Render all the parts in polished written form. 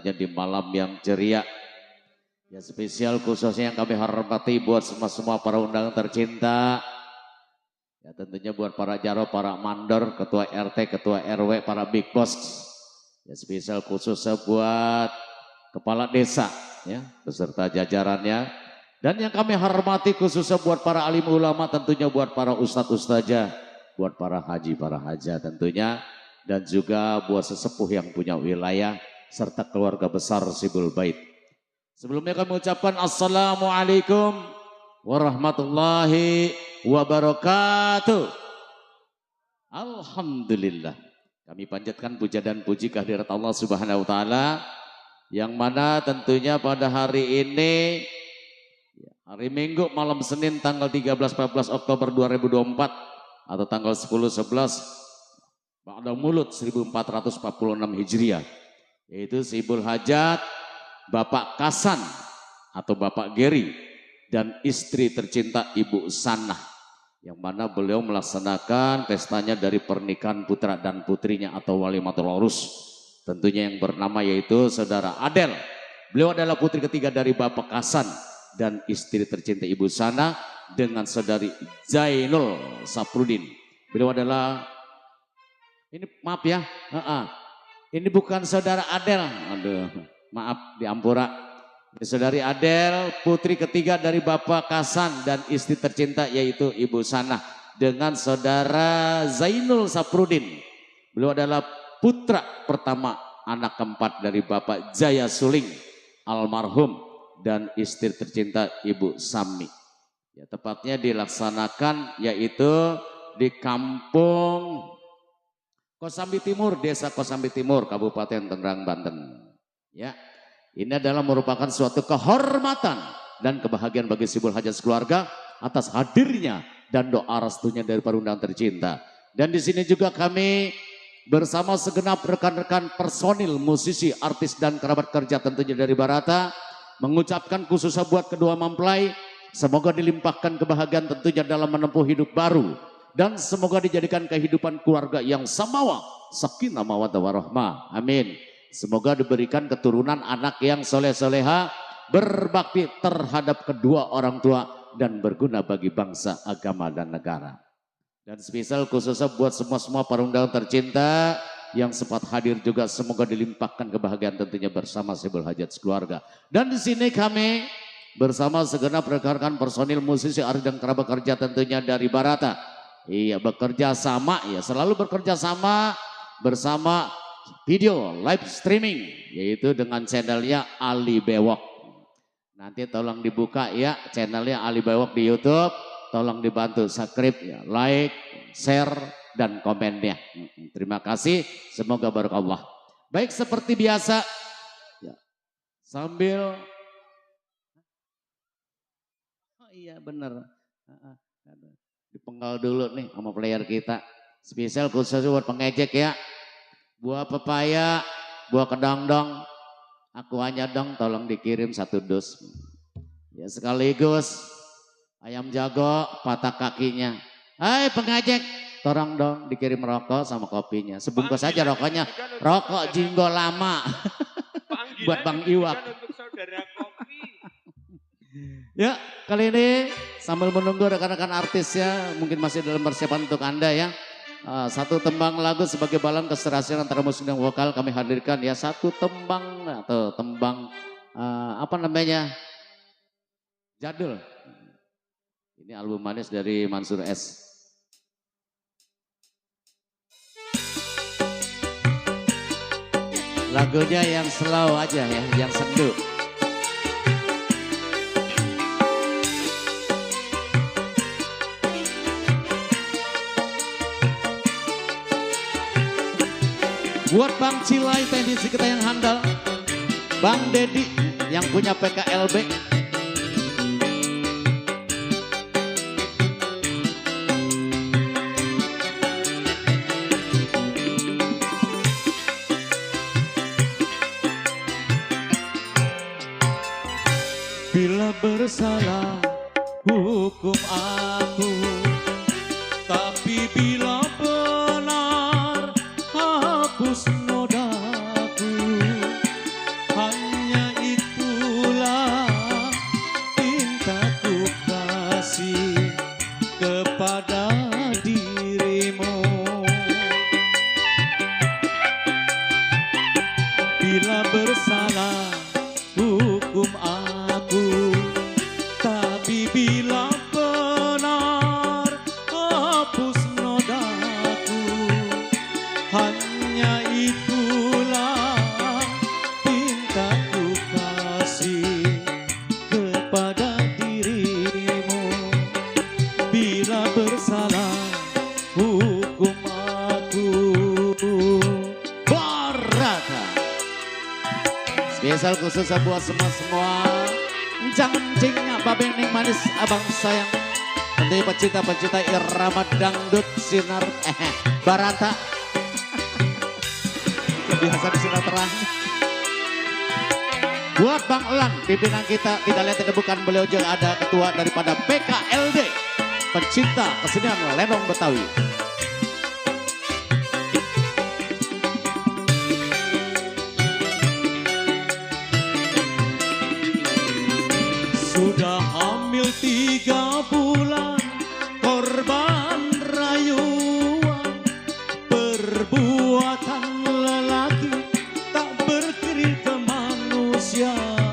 tentunya di malam yang ceria. Ya spesial khususnya yang kami hormati buat semua para undangan tercinta. Ya tentunya buat para jaro, para mandor, ketua RT, ketua RW, para big boss. Ya spesial khususnya buat kepala desa ya beserta jajarannya. Dan yang kami hormati khususnya buat para alim ulama, tentunya buat para ustadz ustazah, buat para haji, para haja tentunya. Dan juga buat sesepuh yang punya wilayah serta keluarga besar Sibul Bait. Sebelumnya kami ucapkan Assalamualaikum warahmatullahi wabarakatuh. Alhamdulillah. Kami panjatkan puja dan puji kehadirat Allah Subhanahu wa taala yang mana tentunya pada hari ini hari Minggu malam Senin tanggal 13-14 Oktober 2024 atau tanggal 10-11 Ba'da Mulud 1446 Hijriah, yaitu Sibul Hajat Bapak Kasan atau Bapak Geri dan istri tercinta Ibu Sanah, yang mana beliau melaksanakan pestanya dari pernikahan putra dan putrinya atau walimatul urus, tentunya yang bernama yaitu saudara Adel. Beliau adalah putri ketiga dari Bapak Kasan dan istri tercinta Ibu Sanah dengan saudari Zainul Saprudin. Beliau adalah, ini maaf ya, ini bukan saudara Adel, aduh maaf diampura. Saudari Adel, putri ketiga dari Bapak Kasan dan istri tercinta yaitu Ibu Sanah dengan saudara Zainul Saprudin. Beliau adalah putra pertama, anak keempat dari Bapak Jaya Suling almarhum dan istri tercinta Ibu Sami. Ya, tepatnya dilaksanakan yaitu di kampung Kosambi Timur, Desa Kosambi Timur, Kabupaten Tangerang, Banten. Ya, ini adalah merupakan suatu kehormatan dan kebahagiaan bagi Sibul Hajat keluarga atas hadirnya dan doa restunya dari para undangan tercinta. Dan di sini juga kami bersama segenap rekan-rekan personil, musisi, artis dan kerabat kerja tentunya dari Barata mengucapkan khususnya buat kedua mempelai, semoga dilimpahkan kebahagiaan tentunya dalam menempuh hidup baru. Dan semoga dijadikan kehidupan keluarga yang samawa, sakinah mawaddah warahmah. Amin. Semoga diberikan keturunan anak yang soleh-soleha, berbakti terhadap kedua orang tua dan berguna bagi bangsa, agama dan negara. Dan spesial khususnya buat semua para undangan tercinta yang sempat hadir juga, semoga dilimpahkan kebahagiaan tentunya bersama Sibul Hajat keluarga. Dan di sini kami bersama segenap rekan-rekan personil, musisi, artis dan kerabat kerja tentunya dari Barata. Iya, bekerja sama ya, selalu bekerja sama bersama video live streaming yaitu dengan channelnya Ali Bewok. Nanti tolong dibuka ya channelnya Ali Bewok di YouTube, tolong dibantu subscribe ya, like, share dan komennya. Terima kasih, semoga barakallah. Baik, seperti biasa ya, sambil iya bener dipenggal dulu nih sama player kita. Spesial khusus buat pengejek ya. Buah pepaya, buah kedongdong, aku hanya dong tolong dikirim 1 dus. Ya sekaligus ayam jago patah kakinya. Hai pengejek, tolong dong dikirim rokok sama kopinya. Sebungkus saja rokoknya, rokok Jinggo lama. Buat Bang Iwak. Ya, kali ini sambil menunggu rekan-rekan artisnya mungkin masih dalam persiapan untuk Anda ya. Satu tembang lagu sebagai balang keserasian antara musik dan vokal kami hadirkan ya. Satu tembang atau tembang apa namanya? Jadul. Ini album manis dari Mansur S. Lagunya yang slow aja ya, yang sendu. Buat Bang Cilai teknisi kita yang handal, Bang Dedi yang punya PKLB. Bila bersalah hukum aku, tapi bila benar hapus nodaku. Bila bersalah hukum aku, tapi bila benar hapus nodaku. Hanya itulah pintaku kasih kepada dirimu. Bila bersalah hukum aku. Barata spesial khusus buat semua. Jangan cingnya babeng ning manis abang sayang. Tentunya pecinta-pecinta irama dangdut sinar Barata. Biasa di sinar terang. Buat Bang Elang, pimpinan kita lihat ada bukan beliau juga ada ketua daripada PKLD, pencinta kesenian lenong Betawi. Sudah hamil 3 bulan, korban rayuan, perbuatan lelaki tak berkeri kemanusiaan.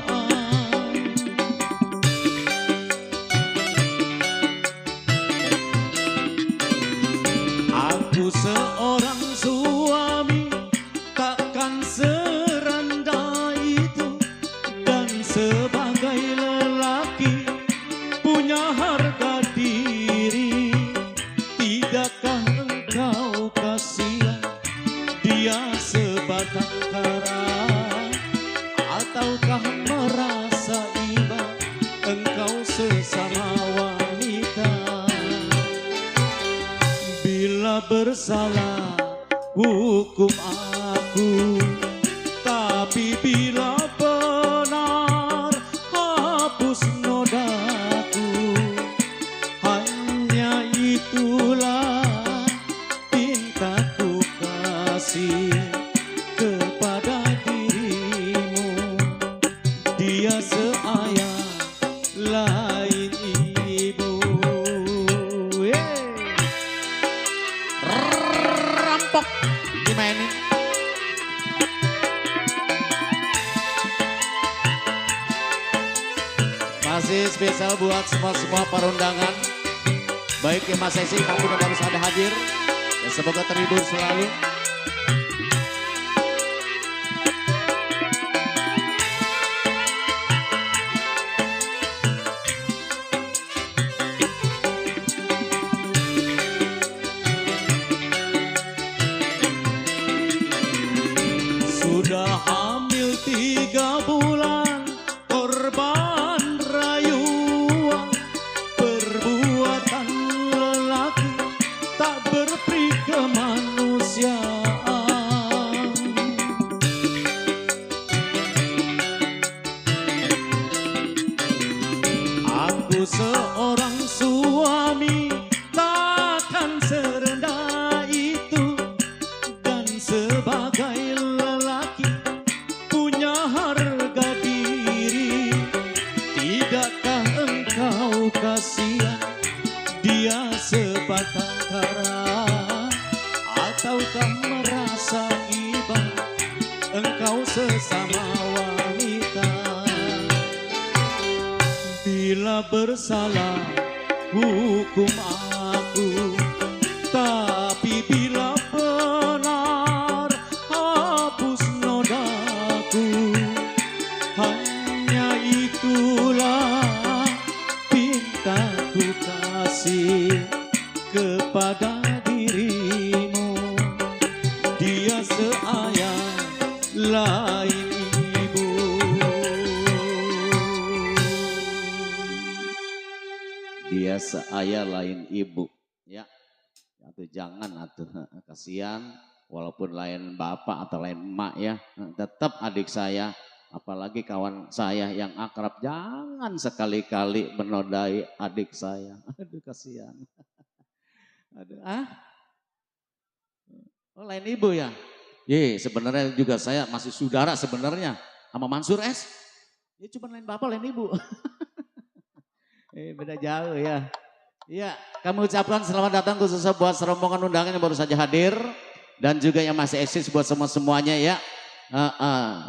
Aku seorang suami takkan serendah itu, dan sebagai lelaki punya harga diri. Tidakkah engkau kasihan dia sebatang kara, ataukah merasa iba engkau sesama wanita? Bila bersalah hukum aku, tapi bila benar hapus nodaku. Hanya itulah pintaku kasih kepada dirimu. Dia seayah lain ibu. Rampok dimainin. Masih spesial buat semua para undangan, baik yang Mas Esi maupun yang baru saja hadir, ya semoga terhibur selalu. Sudah hamil 3 bulan, korban rayuan, perbuatan lelaki tak berperi kemanusiaan. Aku seorang suami takkan serendah itu, dan sebagai lelaki punya harga diri. Tidakkah engkau kasihan dia sebatang kara, ataukah merasa iba engkau sesama wanita? Bila bersalah hukum aku, tapi bila benar hapus nodaku. Hanya itulah pintaku kasih kepada dirimu. Dia seayah lain ibu. Dia seayah lain ibu. Ya, atuh jangan atuh kasihan, walaupun lain bapak atau lain emak ya, tetap adik saya, apalagi kawan saya yang akrab, jangan sekali-kali menodai adik saya. Aduh kasihan. Aduh, oh lain ibu ya. Ye, sebenarnya juga saya masih saudara sebenarnya sama Mansur S. Ya cuma lain bapak lain ibu. Beda jauh ya. Iya, kami ucapkan selamat datang khususnya buat serombongan undangan yang baru saja hadir, dan juga yang masih eksis buat semuanya ya.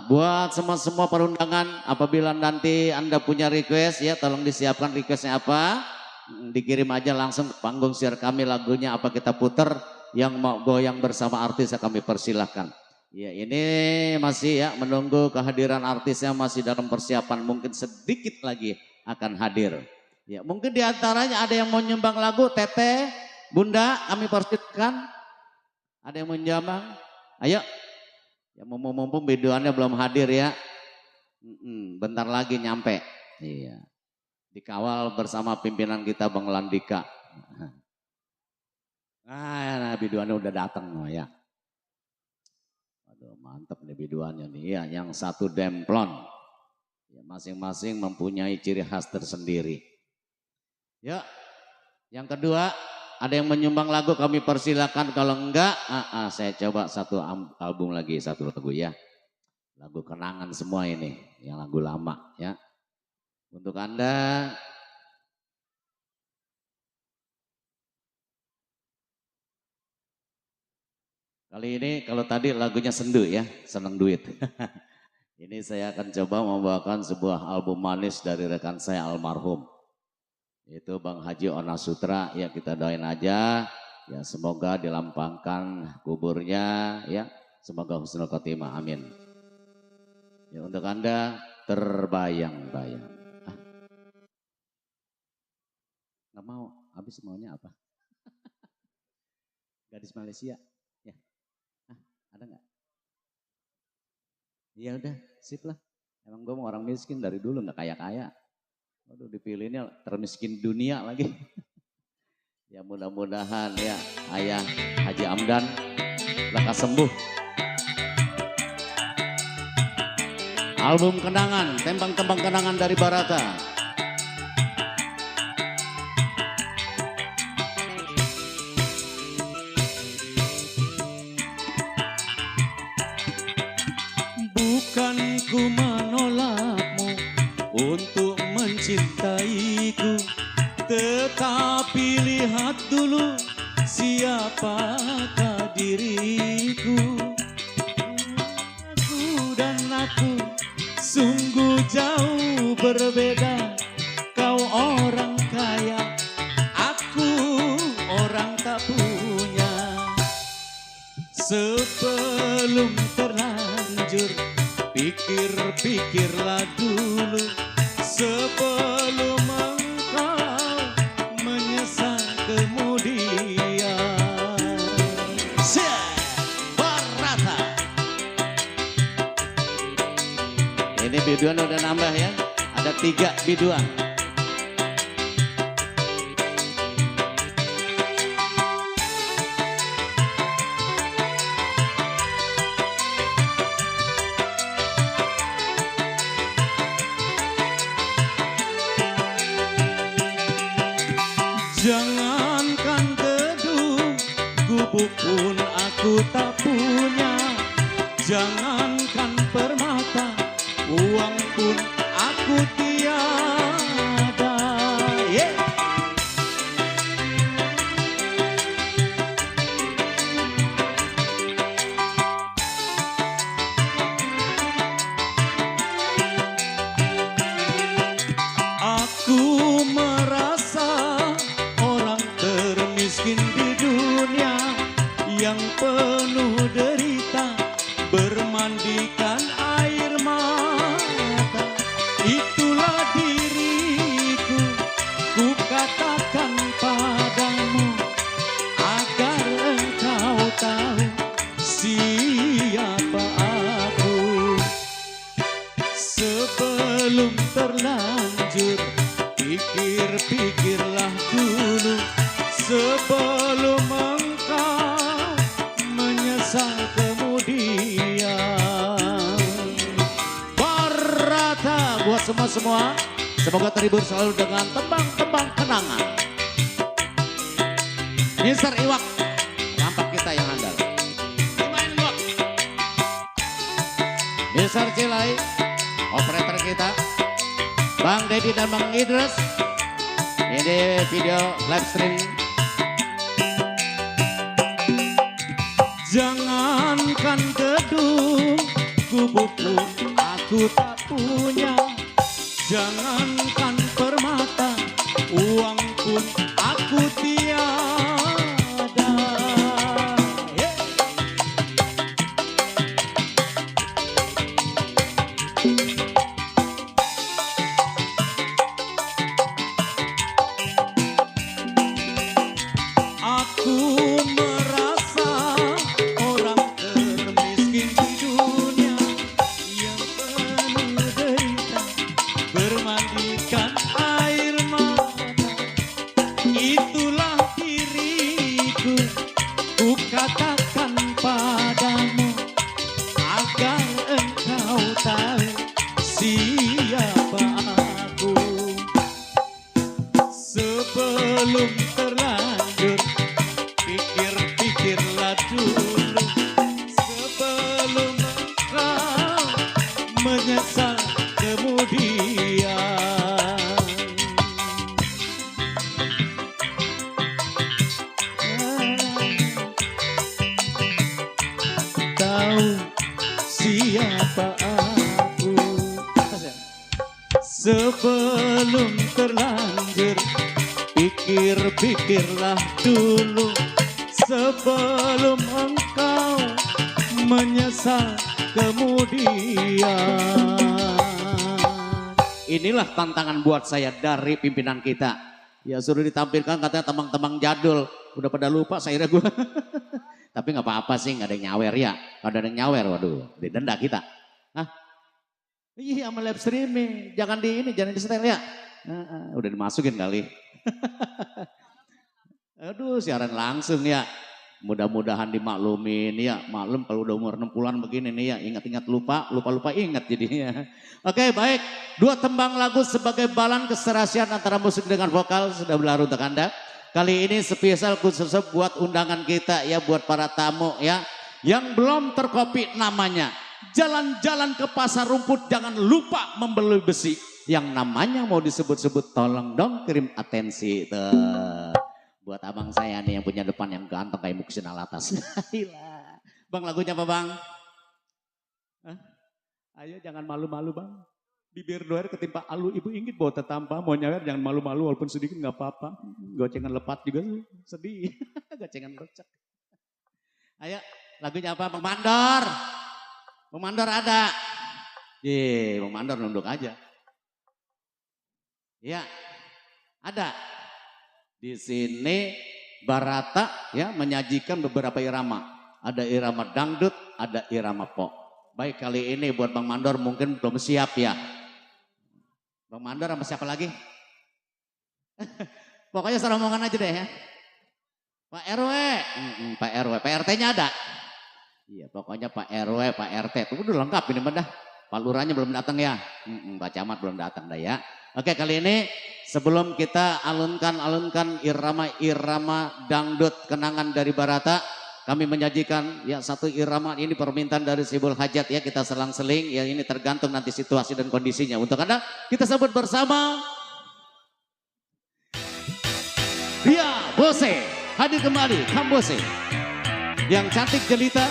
Buat semua perundangan, apabila nanti Anda punya request ya, tolong disiapkan requestnya apa, dikirim aja langsung ke panggung siar kami, lagunya apa kita puter, yang mau goyang bersama artis kami persilahkan. Ya ini masih ya menunggu kehadiran artisnya, masih dalam persiapan, mungkin sedikit lagi akan hadir. Ya mungkin diantaranya ada yang mau nyumbang lagu, Teteh, Bunda kami persilahkan, ada yang mau nyumbang, ayo. Ya mumpung biduannya belum hadir ya, bentar lagi nyampe. Iya, dikawal bersama pimpinan kita Bang Landika. Nah biduannya udah datang ya. Aduh mantap nih biduannya nih ya, yang satu demplon. Ya, masing-masing mempunyai ciri khas tersendiri. Ya, yang kedua. Ada yang menyumbang lagu kami persilakan, kalau enggak saya coba satu album lagi, satu lagu ya. Lagu kenangan semua ini, yang lagu lama ya. Untuk Anda. Kali ini kalau tadi lagunya Sendu ya, Seneng Duit. Ini saya akan coba membawakan sebuah album manis dari rekan saya almarhum. Itu Bang Haji Ona Sutra, ya kita doain aja, ya semoga dilampangkan kuburnya, ya semoga husnul khotimah, amin. Ya untuk Anda terbayang-bayang. Nggak mau, habis maunya apa? Gadis Malaysia, ya, ada nggak? Ya udah, sip lah. Emang gue mau orang miskin dari dulu nggak kaya-kaya. Waduh dipilihnya termiskin dunia lagi. Ya mudah-mudahan ya Ayah Haji Amdan lekas sembuh. Album kenangan, tembang-tembang kenangan dari Barata. Bukan ku menolakmu untuk mencintaiku, tetapi lihat dulu siapakah diriku. Aku sungguh jauh berbeda. Kau orang kaya, aku orang tak punya. Sebelum terlanjur, pikir-pikirlah dulu. Sebelum engkau menyesal kemudian. Barata. Ini biduan udah nambah ya. Ada 3 biduan. Jangankan gedung, gubuk pun aku tak punya. Jangankan permata, uang pun aku tiada. Yeah. Aku merasa orang termiskin di dunia, yang penuh derita, bermandikan air mata. Itulah diriku, ku katakan padamu, agar engkau tahu siapa aku. Sebelum terlanjur, pikir-pikirlah dulu. Sebelum engkau menyesal kemudian. Barata buat semua-semua. Semoga terhibur selalu dengan tembang-tembang kenangan. Mister Iwak, nampak kita yang handal. Dimain Iwak. Mister Cilai, operator kita. Bang Dedi dan Bang Idris. Ini video live stream. Jangankan gedung, tubuhku aku tak punya. Jangankan permata, uang pun aku tiada. Hey. Aku merasa orang termiskin di dunia yang penuh derita, bermandikan air mata. Itulah diriku, ku katakan padamu agar engkau tahu siapa aku. Sebelum terlanjur, pikir-pikirlah dulu, sebelum engkau menyesal kemudian. Tahu siapa aku. Sebelum terlanjur, pikir-pikirlah dulu, sebelum engkau menyesal kemudian. Inilah tantangan buat saya dari pimpinan kita. Ya suruh ditampilkan katanya teman-teman jadul. Udah pada lupa saya kira gue. Tapi nggak apa-apa sih, nggak ada yang nyawer ya. Kalau ada yang nyawer, waduh, didenda kita. Hah? Iya sama live streaming, jangan jangan di setel ya. Udah dimasukin kali. Aduh siaran langsung ya. Mudah-mudahan dimaklumin ya. Maklum kalau udah umur 60-an begini nih ya. Ingat-ingat lupa ingat jadinya. Oke baik. 2 tembang lagu sebagai balan keserasian antara musik dengan vokal sudah berlalu untuk Anda. Kali ini spesial khusus buat undangan kita ya. Buat para tamu ya. Yang belum terkopi namanya. Jalan-jalan ke pasar rumput jangan lupa membeli besi. Yang namanya mau disebut-sebut tolong dong kirim atensi. Tuh. Buat abang saya nih yang punya depan yang ganteng kayak Muksin Alatas. Bang lagunya apa bang? Hah? Ayo jangan malu-malu bang. Bibir doer ketimpa alu ibu ingin bawa tetampa. Mau nyawer jangan malu-malu walaupun sedikit gak apa-apa. Gocengan lepat juga sedih. Gocengan becek. Ayo lagunya apa bang Mandor? Bang Mandor ada. Bang Mandor nunduk aja. Ya ada. Di sini Barata ya menyajikan beberapa irama. Ada irama dangdut, ada irama pop. Baik kali ini buat Bang Mandor mungkin belum siap ya. Bang Mandor sama siapa lagi? Pokoknya serombongan aja deh ya. Pak RW, Pak RW, Pak RT-nya ada. Iya pokoknya Pak RW, Pak RT itu udah lengkap ini dah. Pak Lurahnya belum datang ya. Pak Camat belum datang dah ya. Oke kali ini sebelum kita alunkan irama-irama dangdut kenangan dari Barata, kami menyajikan ya satu irama ini permintaan dari Sibul Hajat ya, kita selang-seling ya, ini tergantung nanti situasi dan kondisinya. Untuk Anda kita sebut bersama Ria Bose, hadir kembali Kambose yang cantik jelita.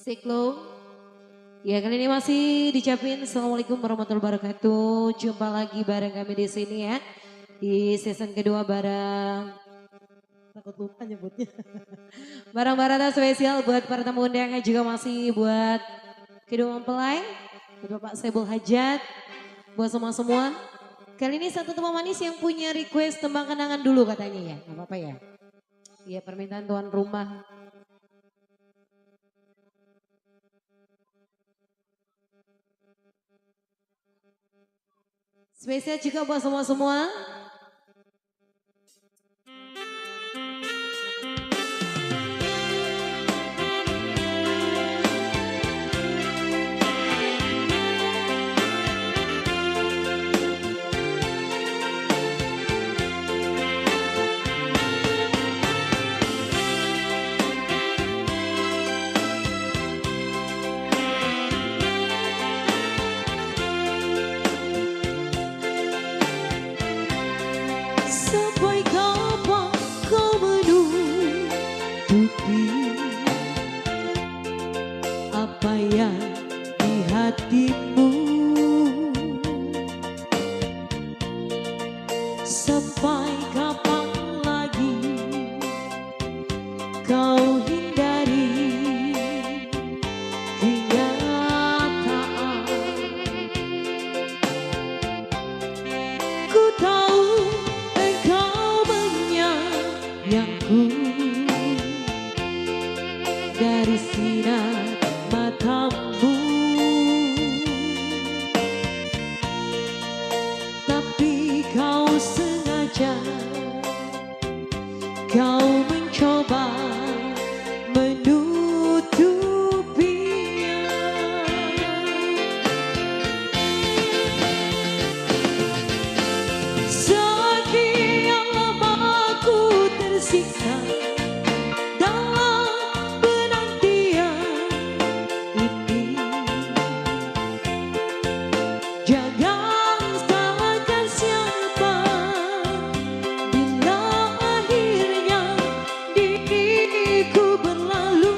Siklo. Ya kali ini masih dicapin Assalamualaikum warahmatullahi wabarakatuh. Jumpa lagi bareng kami di sini ya. Di season kedua bareng. Takut lupa nyebutnya. Barang Barata spesial buat para tamu undangan juga masih buat kedua mempelai. Buat Bapak Sebul Hajat. Buat semua-semua. Kali ini satu teman manis yang punya request tembang kenangan dulu katanya ya. Gak apa-apa ya. Iya permintaan tuan rumah. Spesial juga buat semua-semua. Sampai kapan kau menutupi apa yang di hatimu? Sampai kapan lagi kau hindari kenyataan? Ku tahu ku dari sinar matamu, tapi kau sengaja, kau mencoba menutupinya. Sekian lama ku tersiksa dalam penantian ini. Jangan salahkan siapa bila akhirnya diriku berlalu.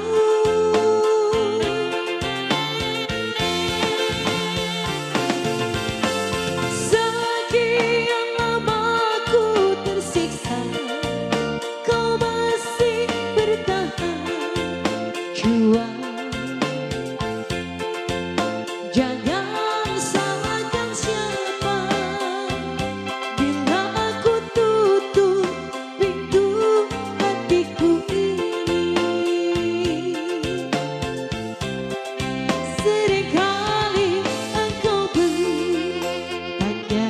Sekian lama ku tersiksa, kau masih bertahan juang. Jangan salahkan siapa bila aku tutup pintu hatiku ini. Seringkali engkau bertanya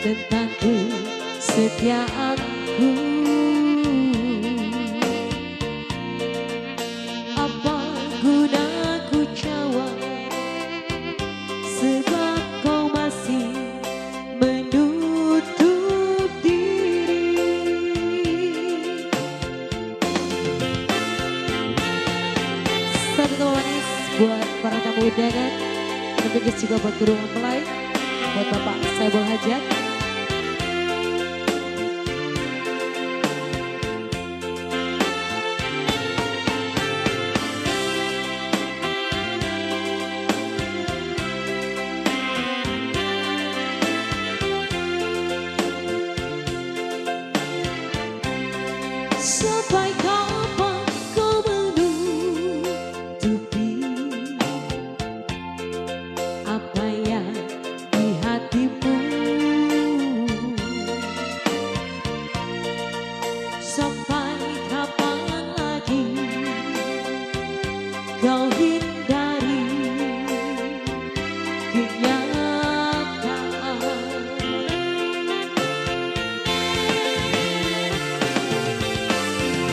tentang kesetiaanku. Apa guna ku jawab sebab kau masih menutup diri. Satu teman manis buat para tamu undangan, tentunya juga buat guru mempelai, buat Bapak Saibul Hajat. Sampai kapan kau menutupi apa yang di hatimu? Sampai kapan lagi kau hindari kenyataan?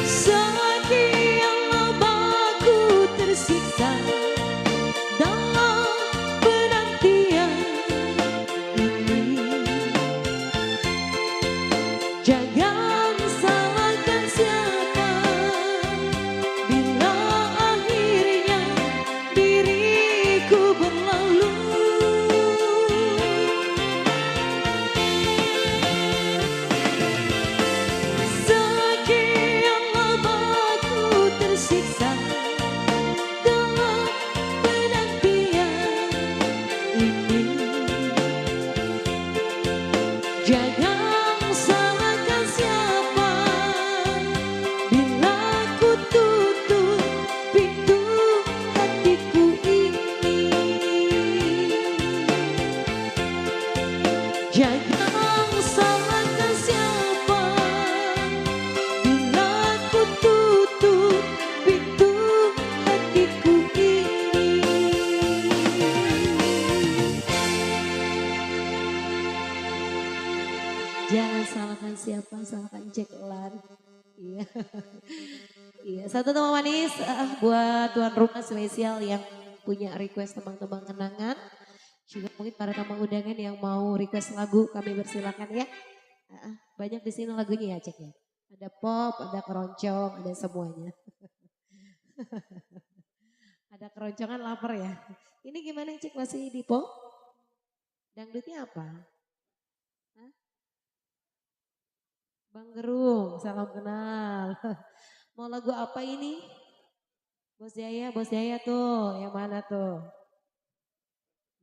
Sekian lama ku tersiksa dalam penantian ini. Jangan salahkan siapa bila akhirnya diriku berlalu. Sekian lama ku tersiksa dalam penantian ini. Jangan salahkan siapa bila ku tutup pintu hatiku ini. Jangan salahkan siapa bila ku tutup pintu hatiku ini. Jangan salahkan siapa, salahkan Jack Lan. Iya. Iya, satu tema manis buat tuan rumah spesial yang punya request tembang-tembang kenangan. Juga mungkin para tamu undangan yang mau request lagu kami persilakan ya. Banyak di sini lagunya ya Cek ya. Ada pop, ada keroncong, ada semuanya. Ada keroncongan lapar ya. Ini gimana Cek, masih di pop? Dangdutnya apa? Hah? Bang Gerung, salam kenal. Mau lagu apa ini? Bos Jaya tuh, yang mana tuh?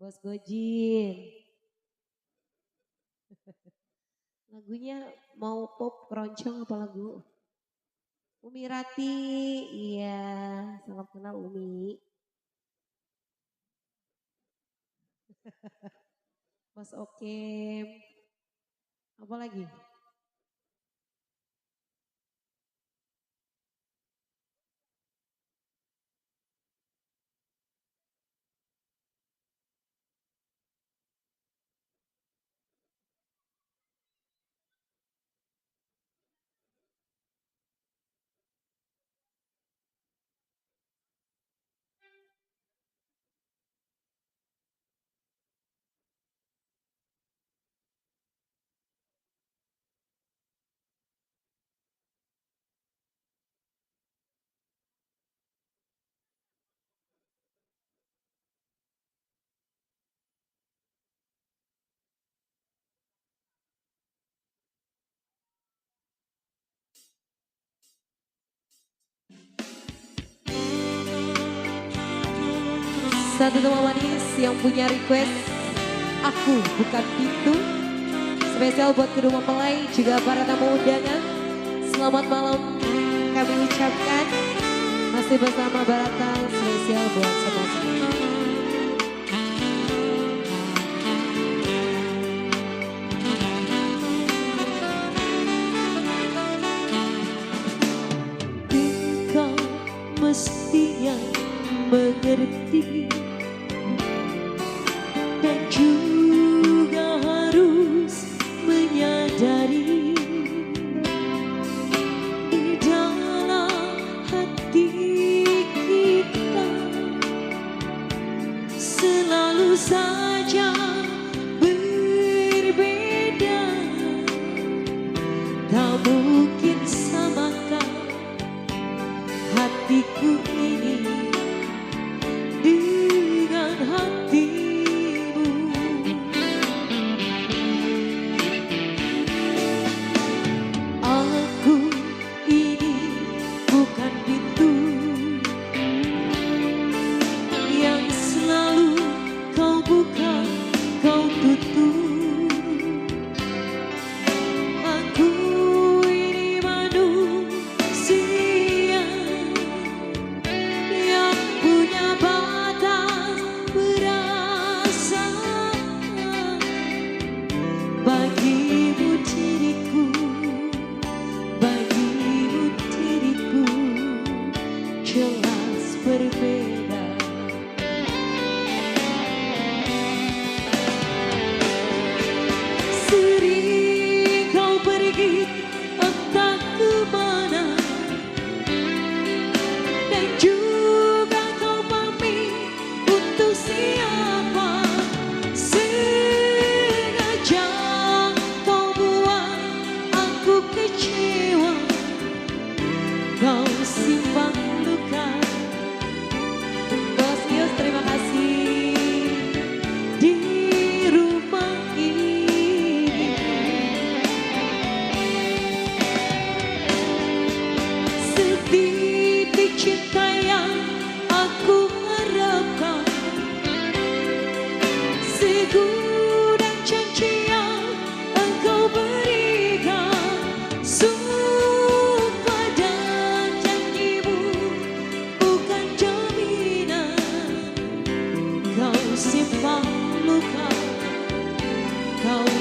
Bos Gojin. Lagunya mau pop, keroncong apa lagu? Umi Rati, iya, salam kenal Umi. Mas Okem, apa lagi? Satu tema manis yang punya request Aku Bukan Pintu. Spesial buat kedua mempelai juga para tamu undangan. Selamat malam kami ucapkan. Masih bersama Barata, spesial buat semua. Engkau mestinya mengerti dan juga harus menyadari di dalam hati kita selalu saja berbeda. Tak mungkin samakan hatiku ini dengan hatimu. Aku ini bukan pintu yang selalu kau buka, kau tutup. Aku ini manusia yang punya batas perasaan. Bagimu diriku, bagimu diriku jelas berbeda. Sering kau pergi entah kemana, dan juga kau pamit untuk siapa. Sengaja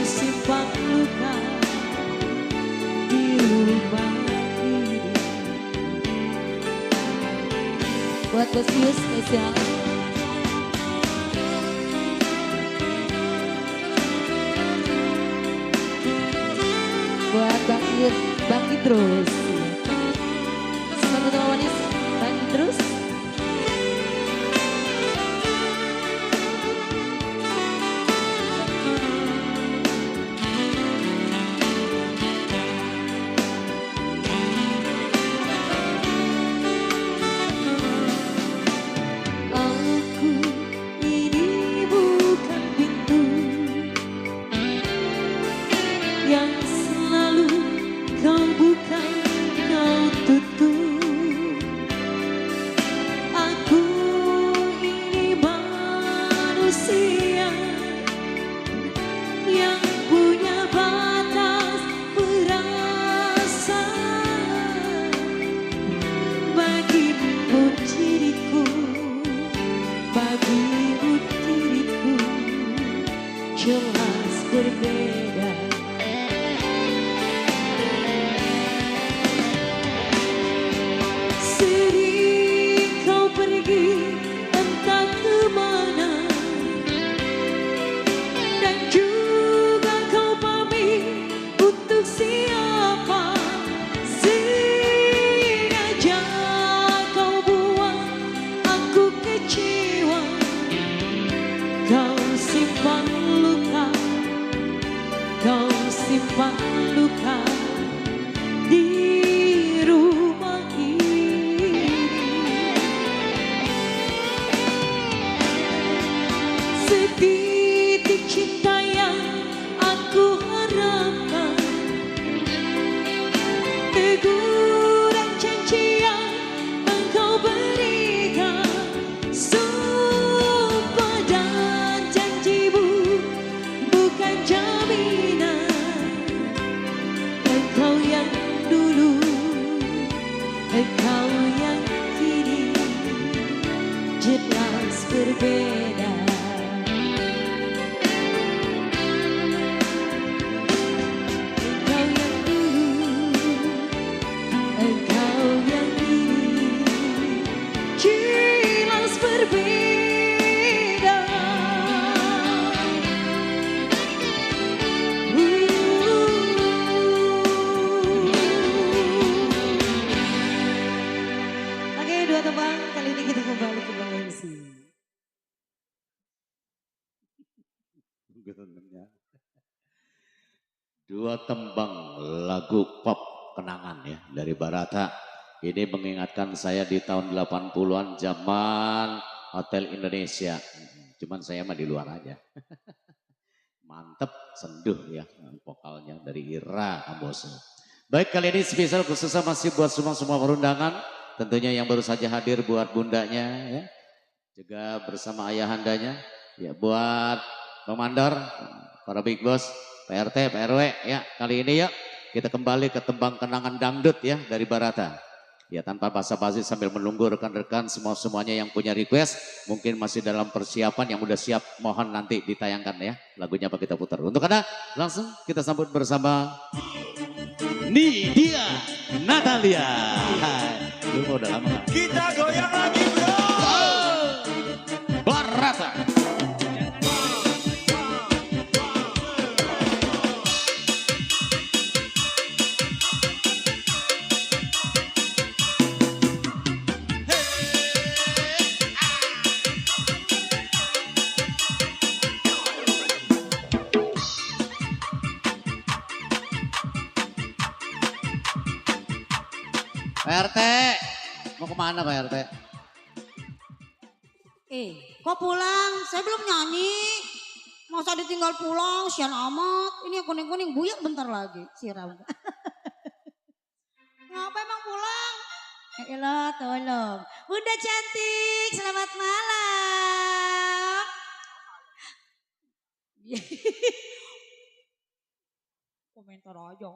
simpan luka di rumah ini. Buat Bos Yus spesial. Buat Bang Idrus. Selamat manis Bang Idrus. Jelas berbeda. Sering kau pergi entah kemana, dan juga kau pamit untuk siapa. Sengaja kau buat aku kecewa. Kau simpan luka, kau simpan luka di rumah ini. Setitik cinta yang aku harapkan, teguran janji yang engkau berikan, sumpah dan janjimu bukan jaminan. Engkau yang dulu, engkau yang kini, jelas berbeda. Engkau yang dulu, engkau yang kini, jelas berbeda. Oke, dua tembang kali ini kita kembali ke Bang MC. Dua tembang lagu pop kenangan ya dari Barata. Ini mengingatkan saya di tahun 80-an zaman Hotel Indonesia. Cuman saya mah di luar aja. Mantep, senduh ya vokalnya dari Ira Ambose. Baik, kali ini spesial khususnya masih buat semua perundangan. Tentunya yang baru saja hadir buat bundanya ya. Juga bersama ayahandanya. Ya buat Bang Mandor, para big boss, PRT, PRW ya. Kali ini ya kita kembali ke tembang kenangan dangdut ya dari Barata. Ya tanpa basa-basi sambil menunggu rekan-rekan semuanya yang punya request. Mungkin masih dalam persiapan yang udah siap, mohon nanti ditayangkan ya. Lagunya apa kita putar. Untuk Anda langsung kita sambut bersama Nidia Natalia. Lu udah lama gak? Kita goyang lagi bro. Barata. PRT, mau kemana PRT? Kok pulang? Saya belum nyanyi. Masa ditinggal pulang, sian amat. Ini kuning-kuning buyar bentar lagi. Siram. Ngapa emang pulang? Elah, tolong. Bunda cantik, selamat malam. Komentar aja.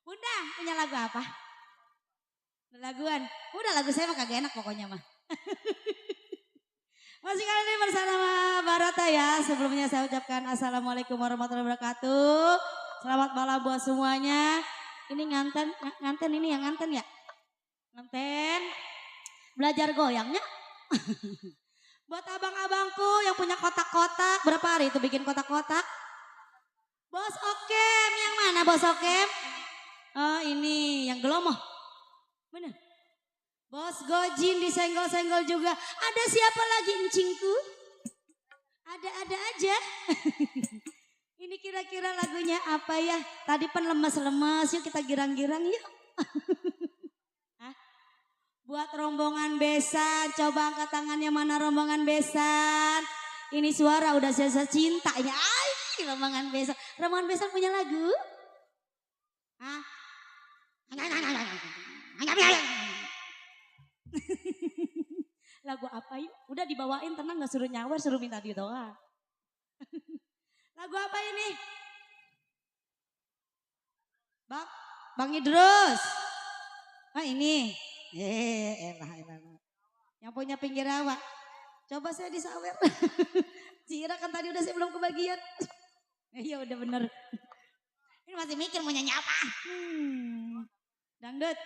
Bunda, punya lagu apa? Laguan. Udah lagu saya mah kagak enak pokoknya mah. Masih kali ini bersama Barata ya. Sebelumnya saya ucapkan assalamualaikum warahmatullahi wabarakatuh. Selamat malam buat semuanya. Ini nganten ini yang nganten ya. Nganten belajar goyangnya. Buat abang-abangku yang punya kotak-kotak. Berapa hari itu bikin kotak-kotak? Bos Okem, yang mana Bos Okem? Oh ini yang gelomoh. Bener. Bos Gojin disenggol-senggol juga. Ada siapa lagi encingku? Ada-ada aja. Ini kira-kira lagunya apa ya? Tadi kan lemes-lemes, yuk kita girang-girang yuk. Hah? Buat rombongan besan, coba angkat tangannya mana rombongan besan. Ini suara udah selesai cinta ya. Ay, rombongan besan. Rombongan besan punya lagu? Hah? Lagu apa yuk? Udah dibawain tenang gak suruh nyawer, suruh minta duit doang. Lagu apa ini? Bang Idrus. Ah ini. Elah. Yang punya pinggir rawa. Coba saya disawer. Cira kan tadi udah saya belum kebagian. Ya udah bener. Ini masih mikir mau nyanyi apa. Dangdut.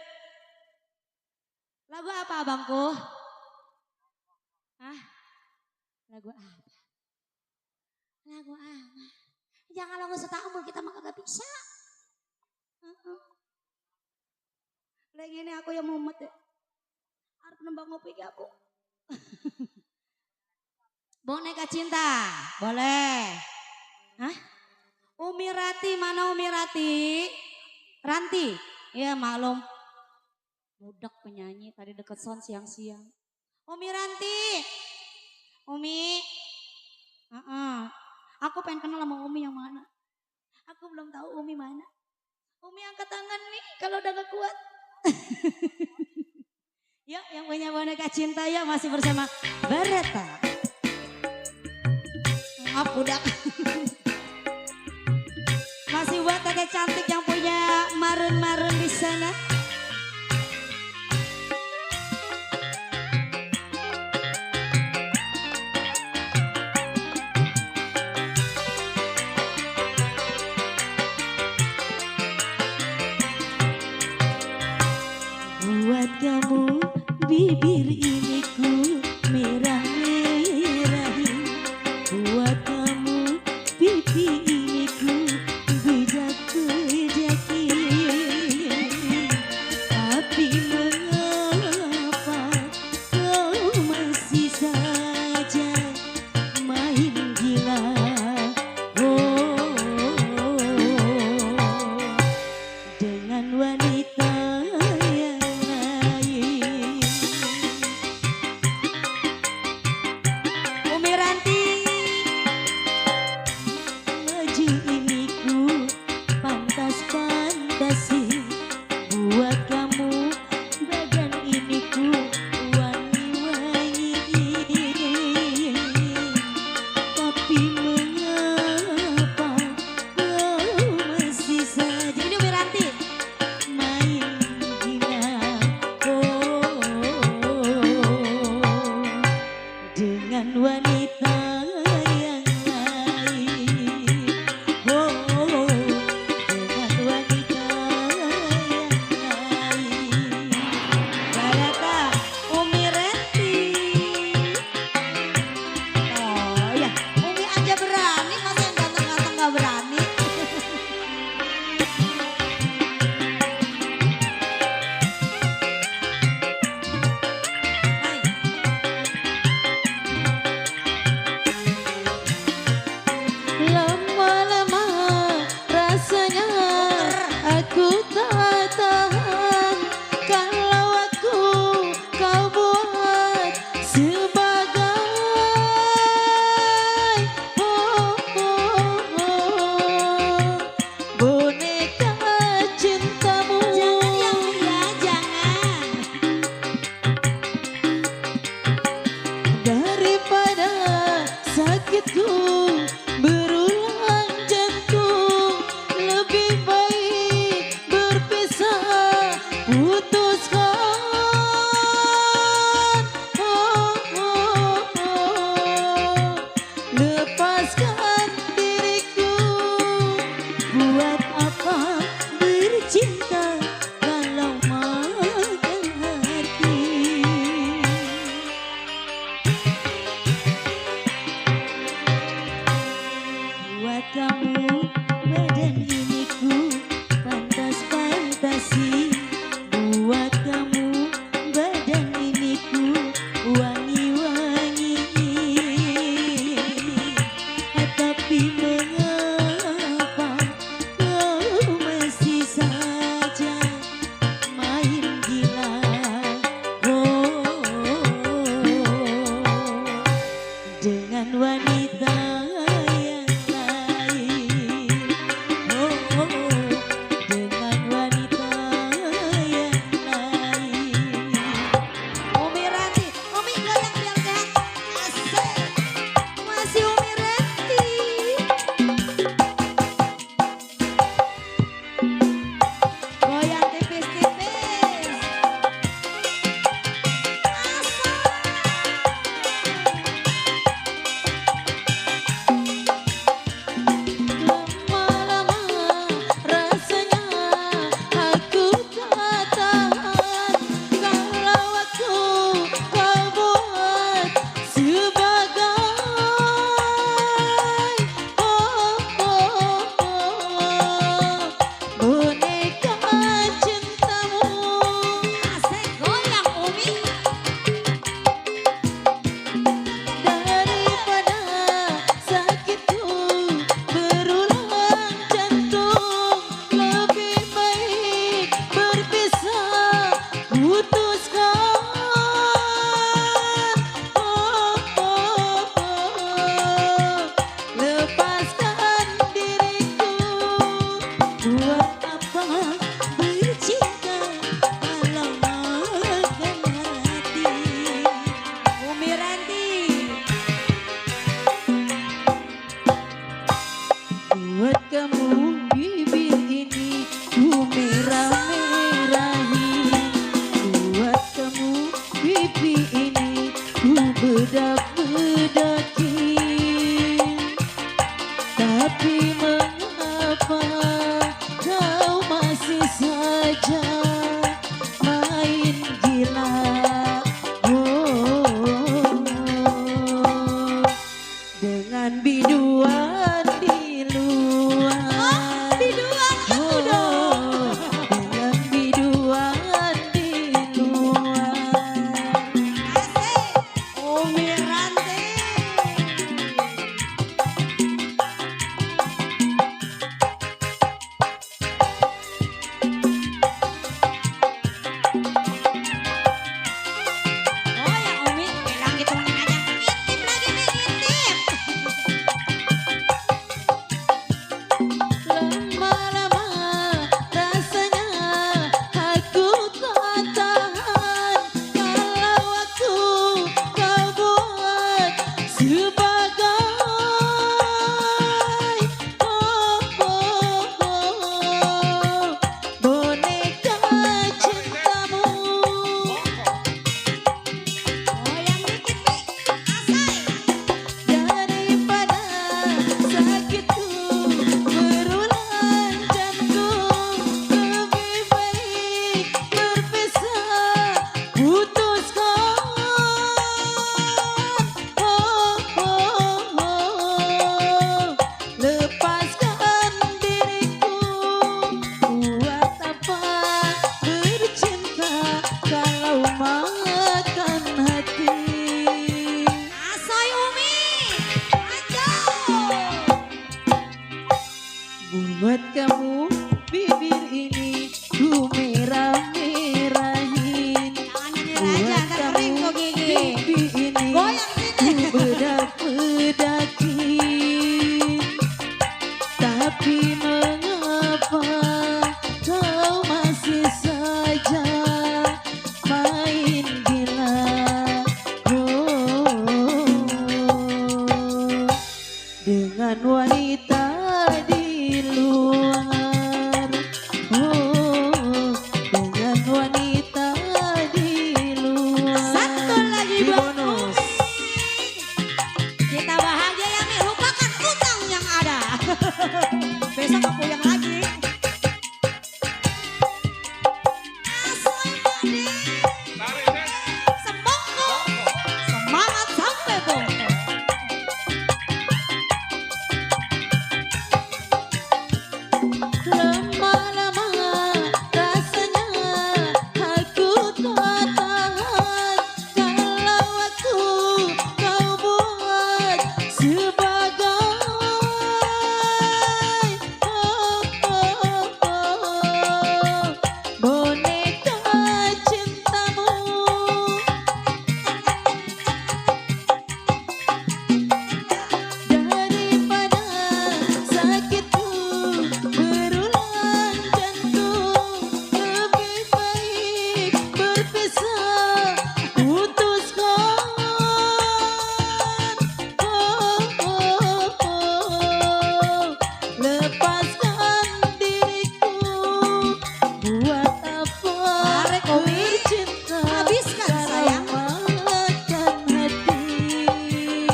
Lagu apa abangku? Hah? Lagu apa? Lagu apa? Jangan lagu setambul kita mah kagak bisa. Lagi ini aku yang mumet deh. Harus nembang ngopi ke aku. Boneka cinta, boleh. Hah? Umi Rati, mana Umi Rati? Ranti, ya maklum. Budak penyanyi tadi deket sound siang-siang. Umi Ranti, Umi. Aku pengen kenal sama Umi yang mana. Aku belum tahu Umi mana. Umi angkat tangan nih kalau udah gak kuat. Yuk yang punya boneka cinta ya masih bersama Barata. Maaf budak. Masih buat kakek cantik yang punya marun-marun di sana. Buat kamu bibir ini ku merah-merahin. Buat kamu pipi ini ku bejak-bejakin. Buat apa bercinta kalau makan hati. Umi Ranti. Buat kamu bibir ini ku merah-merahin. Buat kamu pipi ini ku bedak-bedakin. Tapi mengapa kau masih saja main gila? Oh, dengan biduan di luar. Biduan aku dong. Dengan biduan di luar. Asik. Umi Ranti. Oh ya Umi, bilang gituin aja. Ngintip lagi nih, ngintip. Lama-lama rasanya aku tak tahan kalau aku kau buat sebagai boneka cintamu. Oh yang dikit nih, asai. Daripada sakitku berulang jantung, lebih baik berpisah, putuskan. Lepaskan diriku. Buat apa bercinta kalau makan hati. Asai Umi, buat kamu bibir ini ku merah-merahin. Buat kamu pipi ini ku bedak-bedakin. Tapi mengapa kau masih saja main gila? Oh, dengan wanita di luar. Oh, dengan wanita di luar. Satu lagi bonus. Kita bahagia ya Mi, lupakan utang yang ada. Besok aku yang lagi. Asli Madi. Sembongko. Semangat sampai bongko. Lama-lama rasanya aku tak tahan kalau aku kau buat sebagai boneka cintamu. Daripada sakitku berulang jantung, lebih baik berpisah, putuskan. Lepaskan diriku. Buat apa bercinta kalau makan hati.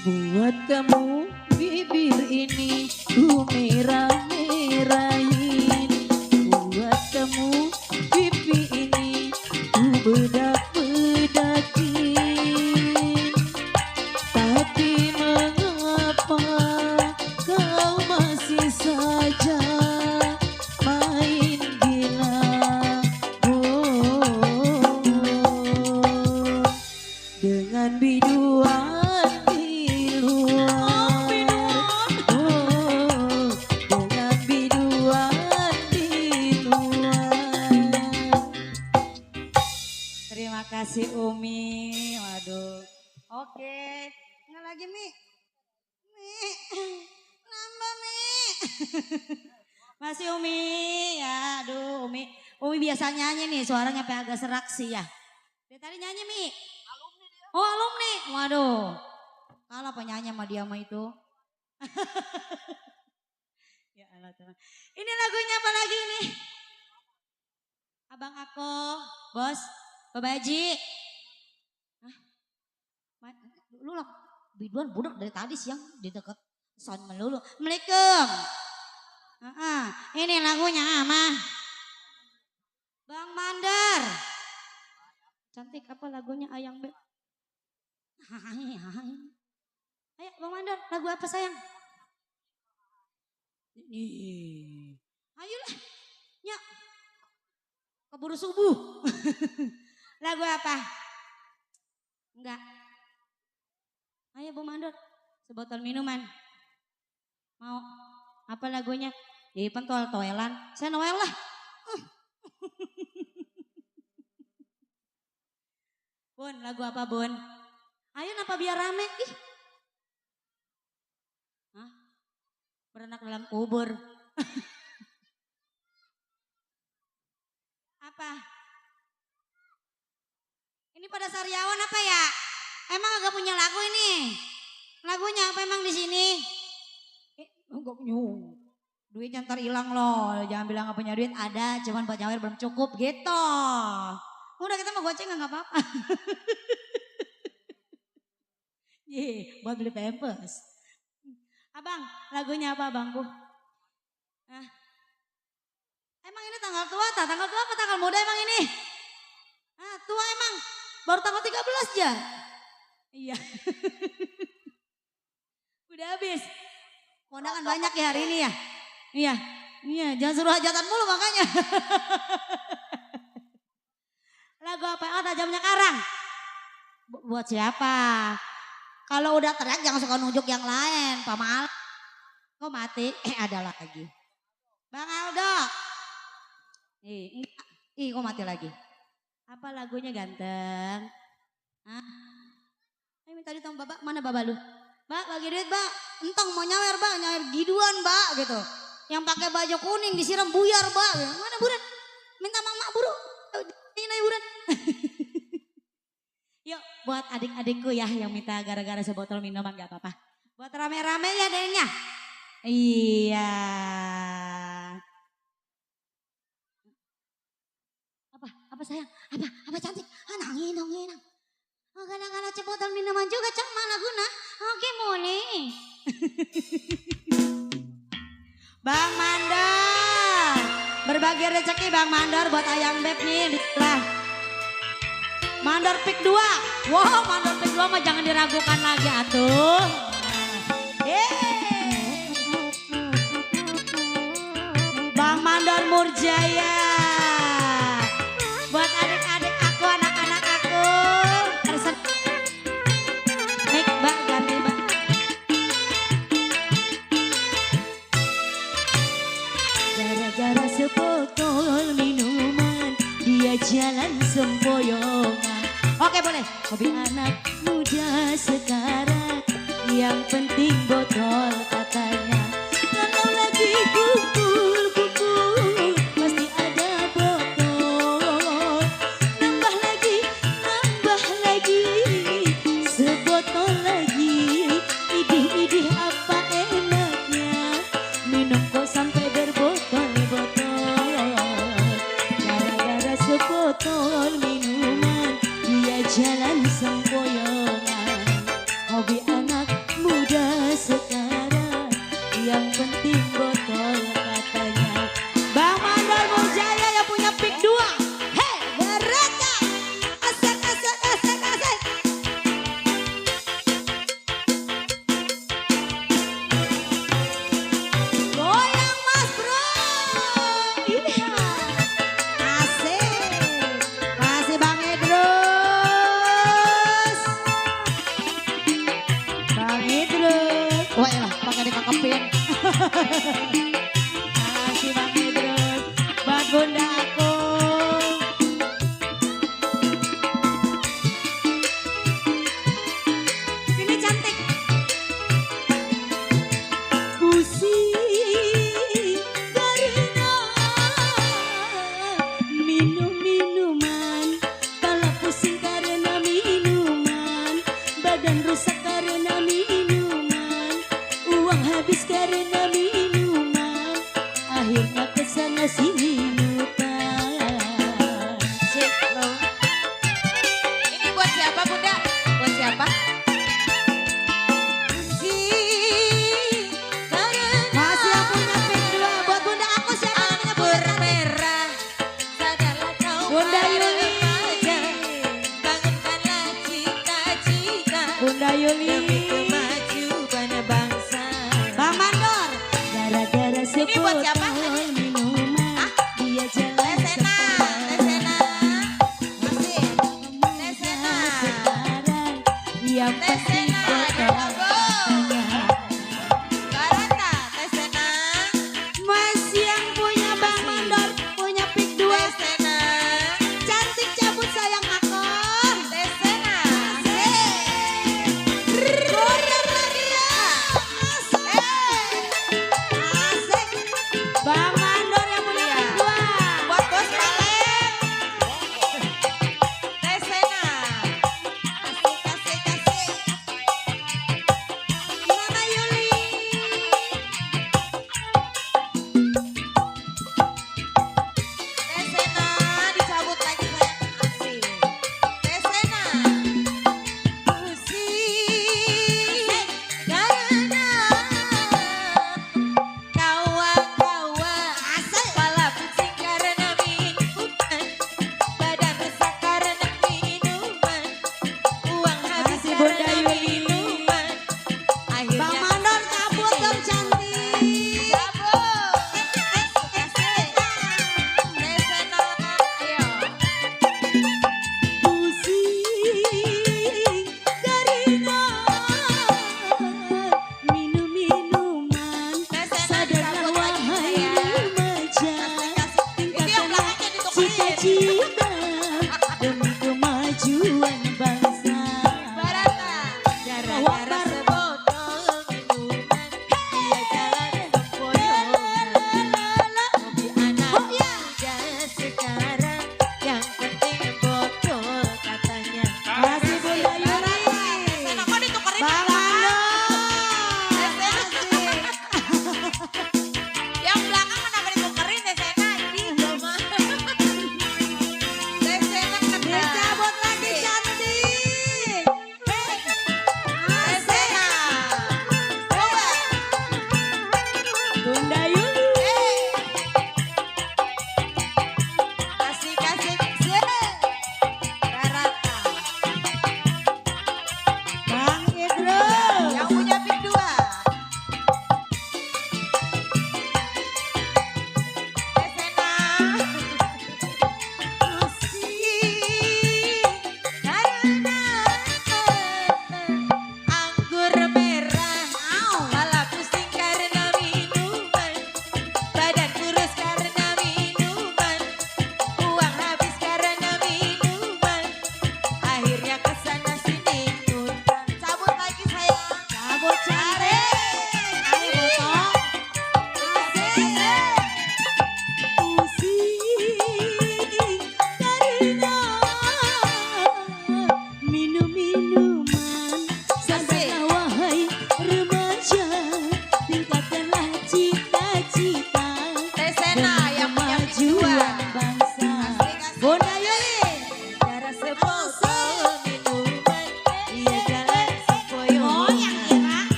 Buat kamu bibir ini ku merah-merahin. Buat kamu pipi ini ku bedak-bedakin. Tapi mengapa kau masih saja main gila? Oh, dengan biduan di luar. Oh, dengan biduan di luar. Terima kasih Umi. Waduh. Oke. Nggak lagi Mi. Masih Umi, ya aduh Umi. Umi biasa nyanyi nih, suaranya sampai agak serak sih ya. Dia tadi nyanyi Mi. Oh alumni, waduh. Kalah penyanyi sama dia sama itu. Ya Allah Tuhan. Ini lagunya apa lagi nih? Abang aku, bos, Bapak Haji. Hah? Lu lah, biduan budak dari tadi siang di dekat sound melulu. Assalamualaikum. Ini lagunya ama Bang Mandar. Cantik apa lagunya Ayang Beb? Ayo Bang Mandar, lagu apa sayang? Ayolah, nyok. Keburu subuh. Lagu apa? Enggak. Ayo Bang Mandar, sebotol minuman. Mau apa lagunya? Pentol toelan. Saya Noel lah. Bun, lagu apa Bun? Ayo napa biar rame? Ih. Hah? Berenak dalam kubur. Apa? Ini pada Sariawan apa ya? Emang agak punya lagu ini? Lagunya apa emang di sini? Enggak punya. Duitnya ntar hilang loh. Jangan bilang gak punya duit. Ada, cuman buat nyawer belum cukup gitu. Udah kita mau goceng gak apa-apa. Buat beli pampers. Abang, lagunya apa abangku? Emang ini tanggal tua tak? Tanggal tua apa tanggal muda emang ini? Tua emang. Baru tanggal 13 ya? Iya. Udah habis. Kondangan banyak ya hari ini ya? Iya. Iya, jangan suruh hajatan mulu makanya. Lagu apa? Oh, tajamnya karang. Buat siapa? Kalau udah teriak jangan suka nunjuk yang lain. Pamal. Kok mati? Ada lagi. Bang Aldo. Kok mati lagi? Apa lagunya ganteng? Ayo minta duit sama Bapak. Mana Bapak lu? Mbak bagi duit Mbak. Entong mau nyawer Mbak. Nyawer giduan Mbak gitu. Yang pakai baju kuning disiram buyar Mbak. Mana buran? Minta mama buru. Ini buran. Yuk buat adik-adikku ya yang minta gara-gara sebotol minuman gak apa-apa. Buat rame-rame ya dehnya. Iya. Apa sayang? Apa cantik? Nangin. Kadang-kadang sebotol minuman juga cak mana guna? Oke boleh. Bang Mandar. Berbagi rezeki Bang Mandar buat Ayang Beb nih. Lah. Mandar Pik 2. Wow, Mandar Pik 2 mah jangan diragukan lagi atuh. Bang Mandar Murjaya. Buat adik-adik aku, anak-anak aku. Mik, Mbak, ganti Mbak. Gara-gara sebotol minuman, dia jalan sempoyongan. Oke boleh. Hobi anak muda sekarang, yang penting botol katanya. Kalau lagi kumpul pasti ada botol. Nambah lagi sebotol lagi. Idih apa enaknya minum kok sampai berbotol-botol. Gara-gara sebotol minuman dia jalan sempoyongan. Hobi anak muda sekarang, yang penting botol katanya. Bang Mandar Murjaya yang punya Pik 2. Hei mereka asik. Goyang Mas Bro. Iya. Asik. Masih Bang Idrus. Bang Idrus. Wah lah pakai dikakepin. Masih Bang Idrus. Bang Bunda aku. Ini cantik. Pusing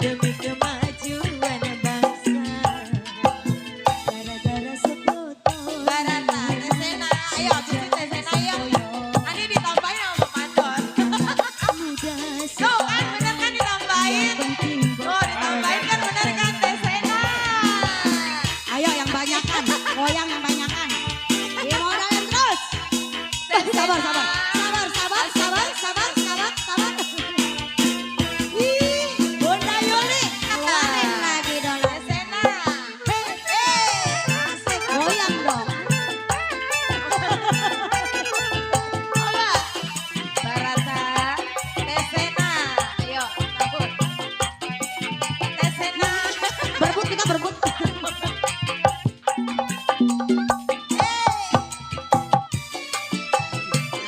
demi kemajuan bangsa. Gara-gara sefoto. Barata, Tesena, ayo abis itu Tesena ayo. Nanti ditambahin sama Mandor. Tuh kan bener kan ditambahin. Oh ditambahin kan bener kan Tesena. Ayo yang banyakan, goyang yang banyakan. Iya modalin terus. Sabar, sabar, sabar, sabar, sabar, sabar, sabar, sabar. Ih, Bunda Yuli, keluarin lagi dong. Tesena. Asik, goyang dong. Coba. Barata, Tesena. Ayo, cabut. Tesena. Berebut kita berebut.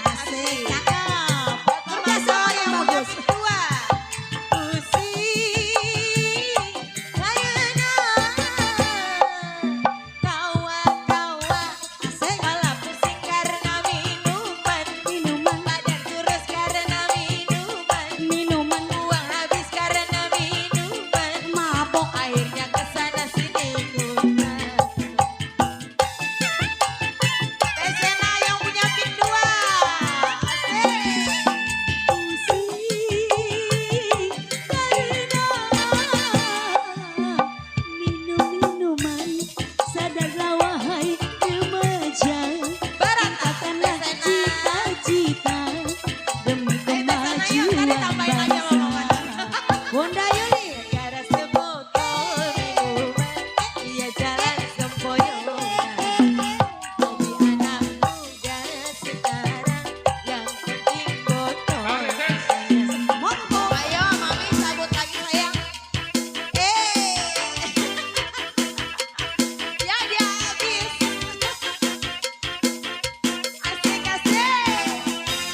Asik, cakep. Kerja sama yang bagus. Kedua. Pusing, layana. Kawa-kawa. Asik. Malah pusing karena minuman. Badan kurus karena minuman. Minuman Uang habis karena minuman. mabok. Akhirnya kesana sini ikutan. Tesena yang punya pin 2. Asik. Minum-minuman sadarlah wahai remaja Barat akanlah Tesena. cita-cita demi Ayo Tesena yuk, tadi kemajuan tambahin aja bangsa. Mama. Bunda Yuli Gara sebotol minuman, dia jalan sempoyongan. Hobi anak muda sekarang, yang penting botol. Monggo Ayo mami sabut lagi sayang. Ya dia habis. Asik-asik.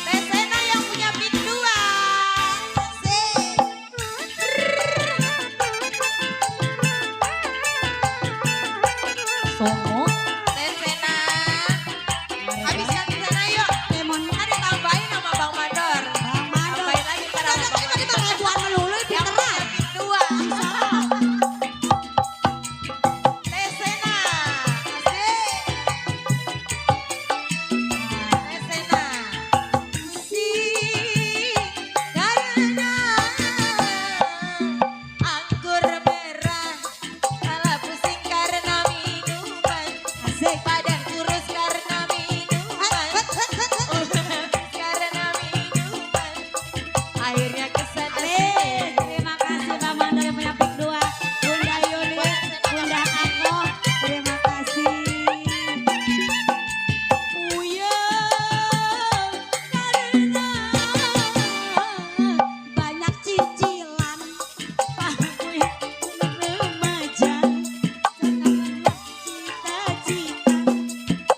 Tesena yang punya pin 2. Asik. Songo Tesena. Habiskan Tesena yuk. lemon Ada tambahin sama Bang Mandor. Bang Mando Tambahin lagi para Tadi mah melulu yang pinteran. punya pin 2. Tesena. Asik. Tesena. Karena anggur merah, malah pusing karena minuman. Asik. Badan kurus karena minuman. Karena minuman. Akhirnya kesana Alih, terima kasih Bang Mandor yang punya pik 2. Bunda Yuli, Bunda Ako, terima kasih. Karena banyak cicilan, aku yang remaja, sekarang cita-cita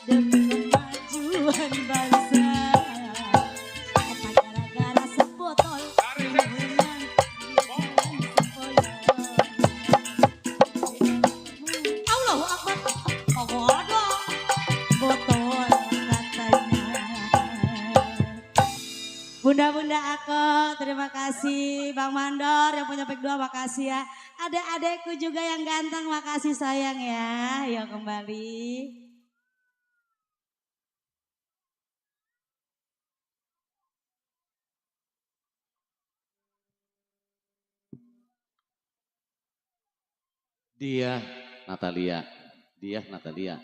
demi kemajuan bangsa. Apa gara-gara sebotol minuman Allahu Akbar. Pokoknya dong. Botol katanya. Bunda-bunda aku terima kasih. Bang Mandor yang punya pik 2 makasih ya. Ada adekku juga yang ganteng makasih sayang ya. Yuk kembali. Dia Natalia. Dia Natalia.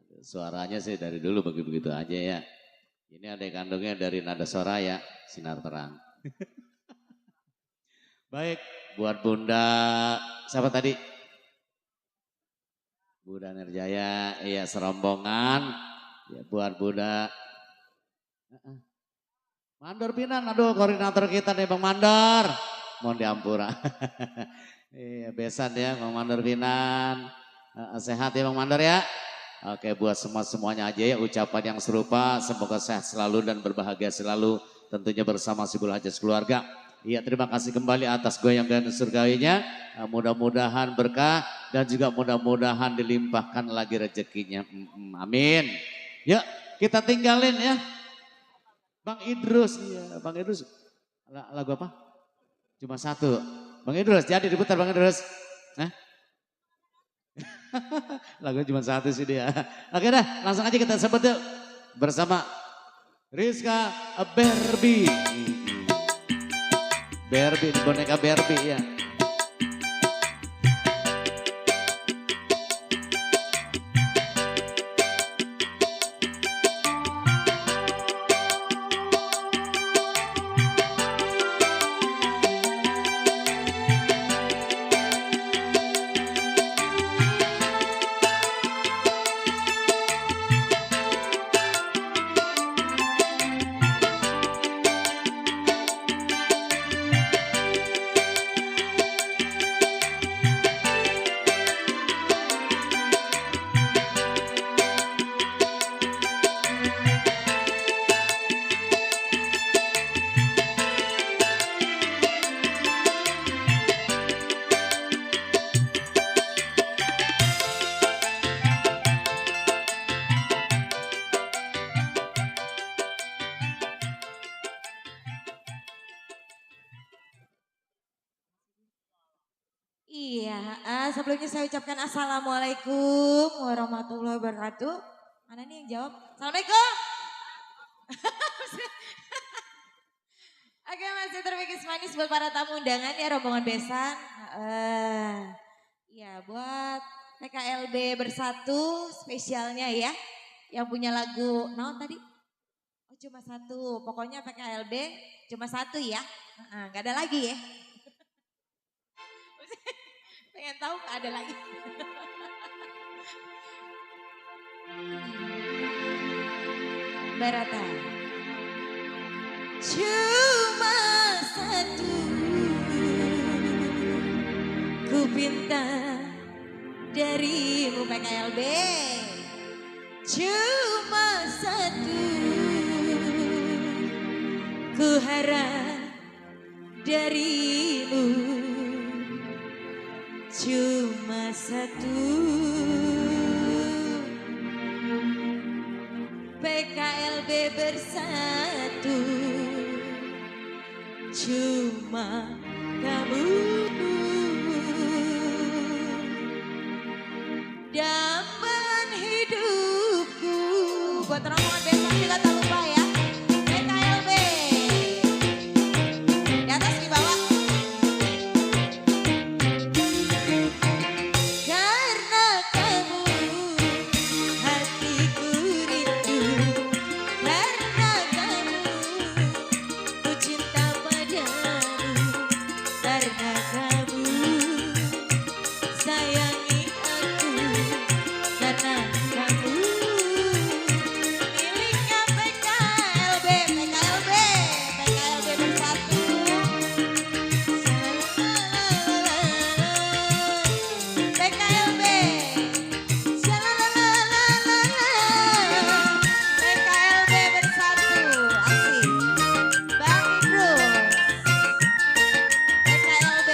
Aduh, suaranya sih dari dulu begitu-begitu aja ya. Ini adik kandungnya dari Nada Soraya, Sinar Terang. Baik, buat Bunda, siapa tadi? Bunda Nerjaya, iya serombongan. Ya, buat Bunda. Mandor Pinan, aduh koordinator kita nih Bang Mandor. Mohon diampura. Iya, besan ya Bang Mandor Pinan. Sehat ya Bang Mandor ya. Oke, buat semuanya aja ya ucapan yang serupa. Semoga sehat selalu dan berbahagia selalu. Tentunya bersama Sibul Hajat keluarga. Iya, terima kasih kembali atas goyang-goyang surgawinya. Mudah-mudahan berkah dan juga mudah-mudahan dilimpahkan lagi rezekinya. Amin. Yuk, kita tinggalin ya. Bang Idrus, iya, Bang Idrus. Lagu apa? Cuma satu. Bang Idrus, jadi diputar Bang Idrus. Hah? Lagunya cuma satu sih dia. Oke dah, langsung aja kita sebut yuk. Bersama Rizka Barbie. Barbie, boneka Barbie ya. Iya, sebelumnya saya ucapkan assalamualaikum warahmatullahi wabarakatuh. Mana nih yang jawab? Assalamualaikum. Oke, masih terpikir manis buat para tamu undangan ya, rombongan besan. Ya, buat PKLB Bersatu spesialnya ya, yang punya lagu, naon tadi? Oh cuma satu, pokoknya PKLB cuma satu ya, gak ada lagi ya. Pengen tahu gak ada lagi. Barata. Cuma satu ku pinta darimu PKLB. Cuma satu ku harap darimu. Cuma satu PKLB Bersatu. Cuma kamu dambaan hidupku. Buat rombongan besok juga tak lupa ya, PKLB di atas di bawah. Karena kamu hatiku rindu, karena kamu ku cinta padamu, karena kamu sayangi aku, karena kamu miliknya PKLB, PKLB, PKLB Bersatu. PKLB, PKLB Bersatu, asik. Bang Idrus, PKLB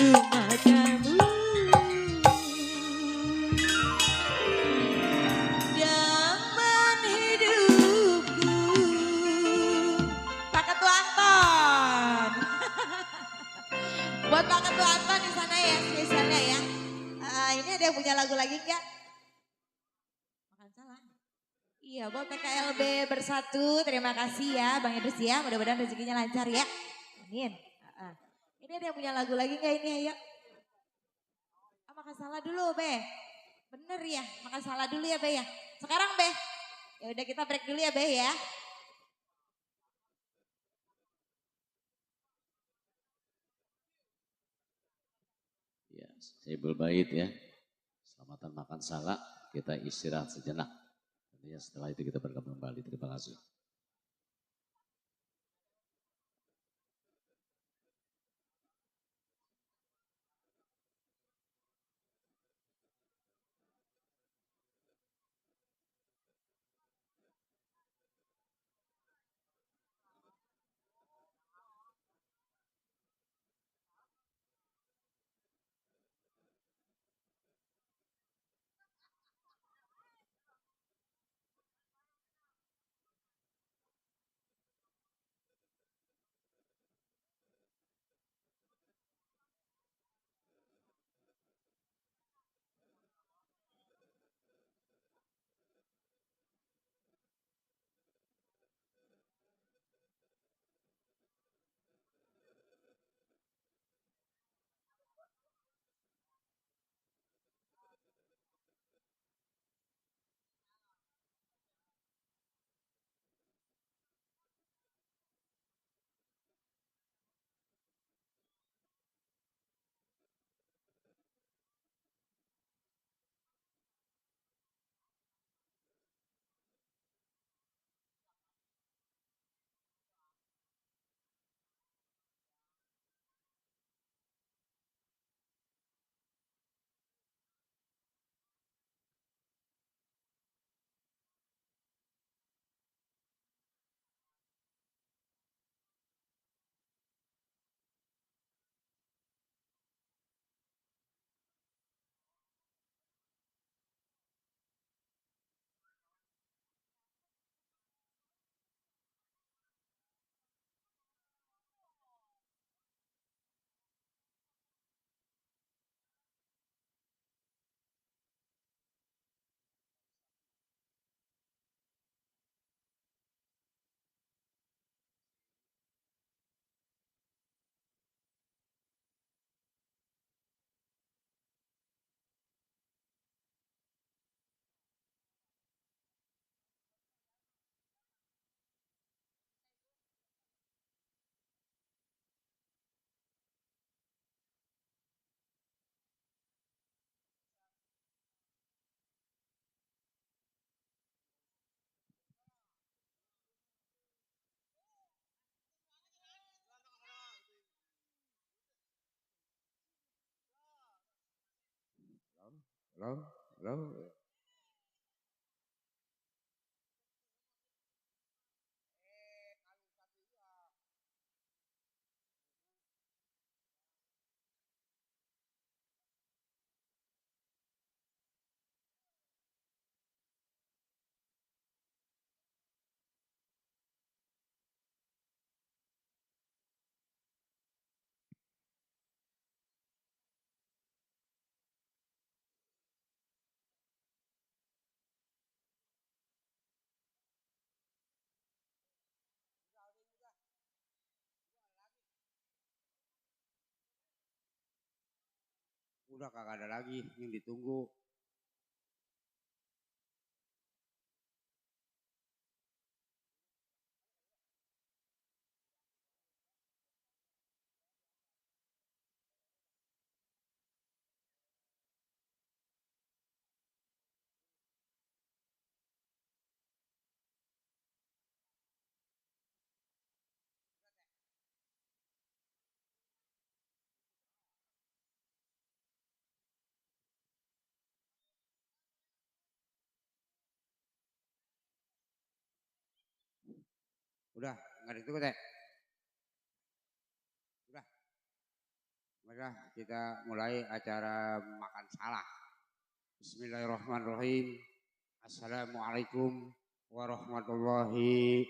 cuma kamu. Daman hidupku. Pak Ketua Anton. Buat Pak Ketua Anton di sana ya spesialnya ya. Ini ada yang punya lagu lagi enggak? Makan salah. Iya, buat PKLB bersatu. Terima kasih ya Bang Idrus ya. Mudah-mudahan rezekinya lancar ya. Amin. Ini ada yang punya lagu lagi enggak ini ayo? Makan salah dulu Be. Bener ya, makan salah dulu ya Be ya. Sekarang Be. Ya udah kita break dulu ya Be ya. Ya, Saibul Bait ya. Selamatan makan salak, kita istirahat sejenak. Tentunya setelah itu kita bergabung kembali. Terima kasih. Halo, halo. Udah kagak ada lagi yang ditunggu. Udah, nggak ditunggu teh. Udah, Marilah kita mulai acara makan salah. Bismillahirrahmanirrahim. Assalamualaikum warahmatullahi.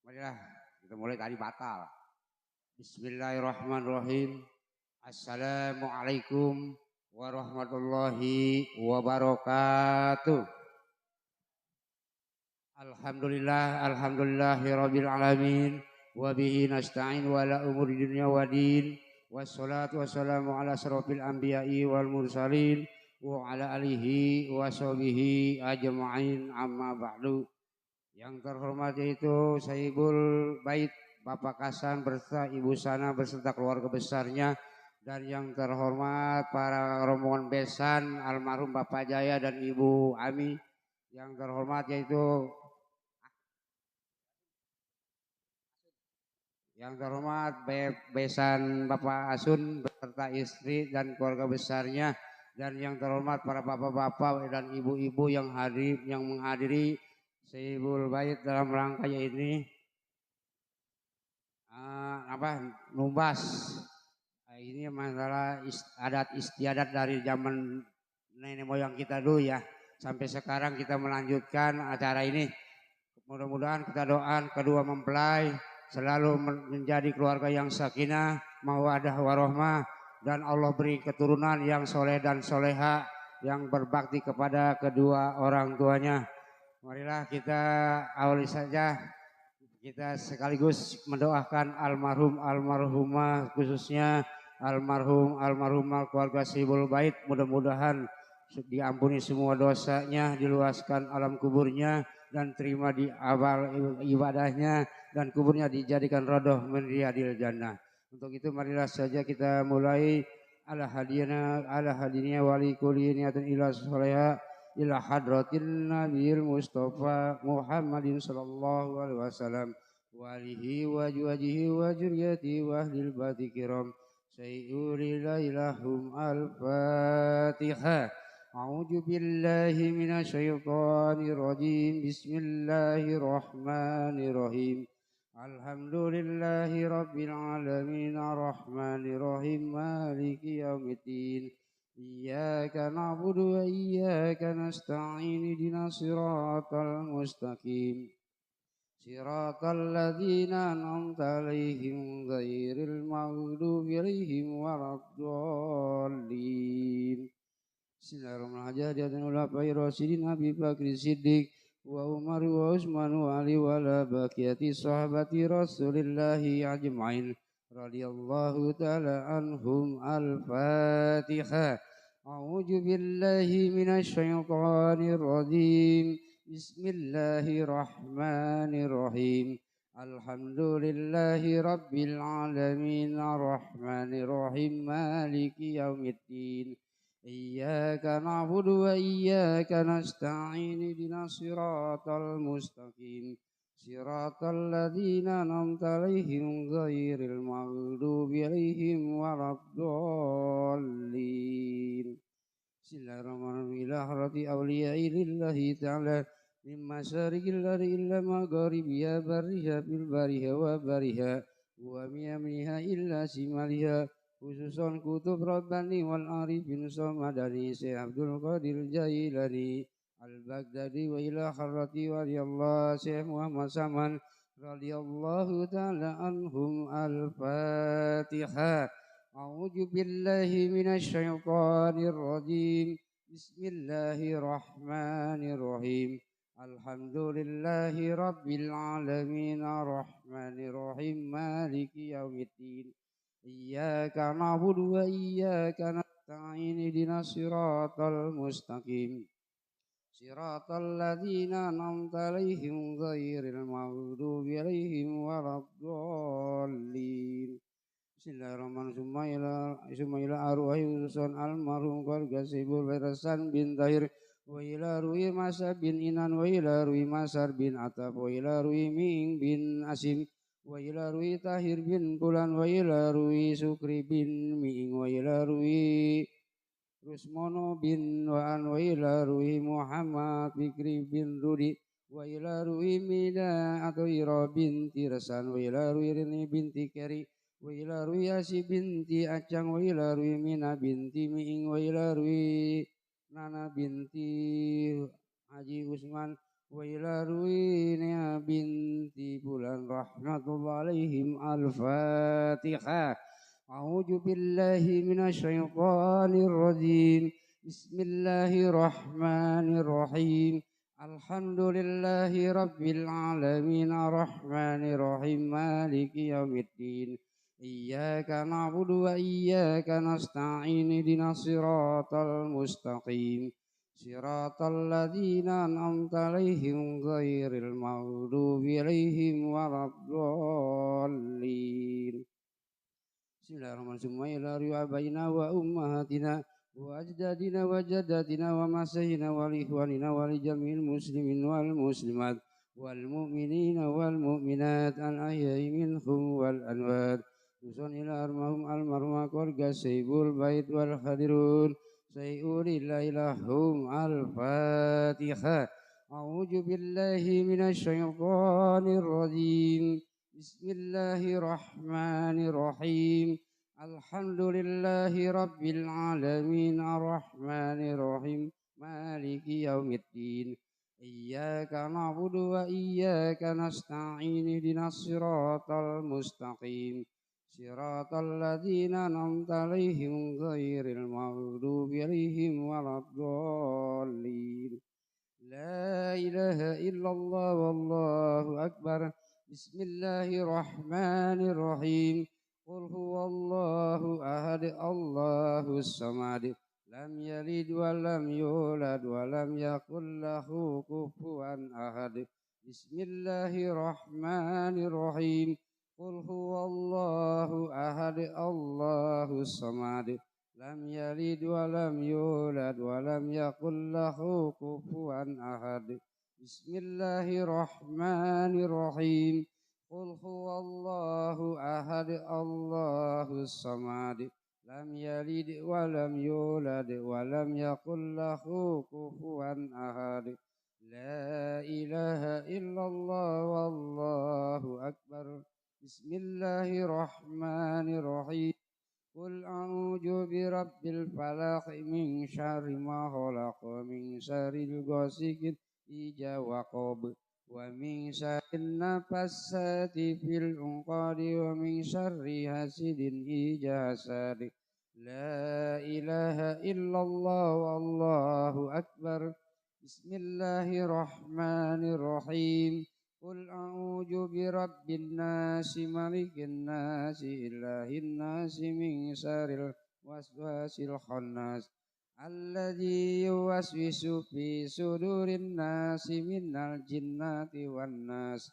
Marilah kita mulai tadi batal. Bismillahirrahmanirrahim. Assalamualaikum warahmatullahi wabarakatuh. Alhamdulillahirabbil alamin wa bihi nasta'in wa la umuri dunya waddin. Wassalatu wassalamu ala asrofil anbiya'i wal mursalin wa ala alihi wa sahbihi ajma'in amma ba'du. Yang terhormat yaitu Sahibul Bait Bapak Kasan beserta Ibu Sana beserta keluarga besarnya, dan yang terhormat para rombongan besan almarhum Bapak Jaya dan Ibu Ami. Yang terhormat yaitu besan Bapak Asun beserta istri dan keluarga besarnya, dan yang terhormat para bapak-bapak dan ibu-ibu yang menghadiri Sahibul Bait dalam rangka ini numbas. Ini masalah adat istiadat dari zaman nenek moyang kita dulu ya. Sampai sekarang kita melanjutkan acara ini. Mudah-mudahan kita doakan kedua mempelai selalu menjadi keluarga yang sakinah, mawaddah warahmah, dan Allah beri keturunan yang soleh dan soleha yang berbakti kepada kedua orang tuanya. Marilah kita awali saja, kita sekaligus mendoakan almarhumah khususnya almarhumah keluarga Sahibul Bait, mudah-mudahan diampuni semua dosanya, diluaskan alam kuburnya dan terima di amal ibadahnya, dan kuburnya dijadikan rodoh min riyadil jannah. Untuk itu marilah saja kita mulai ala hadiniya wali kulli niyatin ila sholihah ila hadratin nabiyil mustafa Muhammadin sallallahu alaihi wasallam wa alihi wa juwajihi wa juriyati wa ahlil baiti kiram sayyuri la ilahum al-fatihah. A'udzu billahi minasyaitonir rajim. Bismillahirrahmanirrahim. Alhamdulillahi rabbil alamin arrahmanir rahim maliki yaumiddin. Iyyaka na'budu wa iyyaka nasta'in ihdinas siratal mustaqim. Siratal ladzina an'amta 'alaihim ghairil maghdubi 'alaihim waladdallin. Bismillahirrahmanirrahim. Rasidin Abi Bakri Siddiq wa Umar wa Utsman wa Ali wa la baqiyati sahabati Rasulillahi ajma'in radhiyallahu ta'ala anhum. Al-Fatihah. A'udzu billahi minasy syaithanir rajim. Bismillahirrahmanirrahim. Alhamdulillahi rabbil alamin arrahmanir rahim maliki yaumiddin. Iyyaka na'budu wa iyyaka nasta'in ihdinas siratal mustaqim. Siratal ladzina an'amta 'alaihim ghairil maghdubi 'alaihim waladdallin. Bismillahirrahmanirrahim. Ila hadrati awliya'i lillahi ta'ala min masyariqil ardi illa magharibiha barriha bil bariha wa bariha wa miyamiha illa simaliha. Khususan kutub Rabbani wal Arifin Samadani Syekh Abdul Qadir Jailani Al-Baghdadi wa ila kharrati waliyallah Syekh Muhammad Saman radhiyallahu ta'ala anhum. Al-Fatihah. A'udzu billahi minasy syaithanir rajim. Bismillahirrahmanirrahim. Alhamdulillahi Rabbil Alamin Ar-Rahmanir Rahim Maliki Yawmiddin Iyyaka na'budu wa iyyaka nasta'in ihdinas siratal mustaqim Siratal ladzina an'amta 'alaihim ghairil maghdubi 'alaihim waladdallin Bismillahirrahmanirrahim. Summa ila arwahi urusan almarhum keluarga Sibul Berasan bin Tahir wa ila ruhi Masa bin Inan wa ila ruhi Masar bin Atab wa ila ruhi Ming bin Asim wa ila ruhi Tahir bin Bulan wa ila ruhi Sukri bin Ming wa ila ruhi Rusmono bin Waan wa ila ruhi Muhammad Fikri bin Rudi wa ila ruhi Mida atau Ira binti Rasan wa ila ruhi Rini binti Keri wa ila ruhi Asi binti Acang wa ila ruhi Mina binti Miing wa ila ruhi Nana binti Haji Usman wa ila ruhi Nia binti Bulan rahmatullah alaihim al-Fatihah. A'udzu billahi minasyaitonir rajim. Bismillahirrahmanirrahim. Alhamdulillahi rabbil alamin arrahmanir rahim maliki yaumiddin. Iyyaka na'budu wa iyyaka nasta'in ihdinas siratal mustaqim. Siratal ladzina an'amta 'alaihim ghairil maghdubi 'alaihim waladdallin. Bismillahirrahmanirrahim. Ila riwayatina wa ummahatina wa ajdadina wa jaddatina wa masayina wa ikhwanina wa li jamil muslimin wal muslimat wal mu'minina wal mu'minat al ahya'i minhum wal anwar. Tuson ila almarhum keluarga Sayyibul Bait wal hadirun. Sayyidillahilahum al-Fatihah. A'udzu billahi minasyaitonir rajim. Bismillahirrahmanirrahim. Alhamdulillahi rabbil alamin arrahmanir rahim maliki yaumiddin. Iyyaka na'budu wa iyyaka nasta'in ihdinas siratal mustaqim. Siratal ladzina an'amta 'alaihim ghairil maghdubi 'alaihim waladdallin. La ilaha illallah wallahu akbar. Bismillahirrahmanirrahim. Qul huwallahu ahad Allahus samad. Lam yalid wa lam yulad wa lam yakul lahu kufuwan ahad. Bismillahirrahmanirrahim. Qul huwallahu ahad Allahus samad. Lam yalid wa lam yulad wa lam yakul lahu kufuwan ahad. Bismillahirrahmanirrahim. Qul huwallahu ahad Allahus samad. Lam yalid wa lam yulad wa lam yakul lahu kufuwan ahad. La ilaha illallah wallahu akbar. Bismillahirrahmanirrahim. Qul a'udzu birabbil falaq min syarri ma khalaq min syarril ghasiqin idza waqab wa min syarrin nafassati fil 'uqadi wa min syarri hasidin idza hasad. La ilaha illallah wallahu akbar. Bismillahirrahmanirrahim. Qul a'udzu birabbin nasi malikin nasi ilahin nasi min syarril waswasil khannas alladzi yuwaswisu fi sudurin nasi minal jinnati wan nas.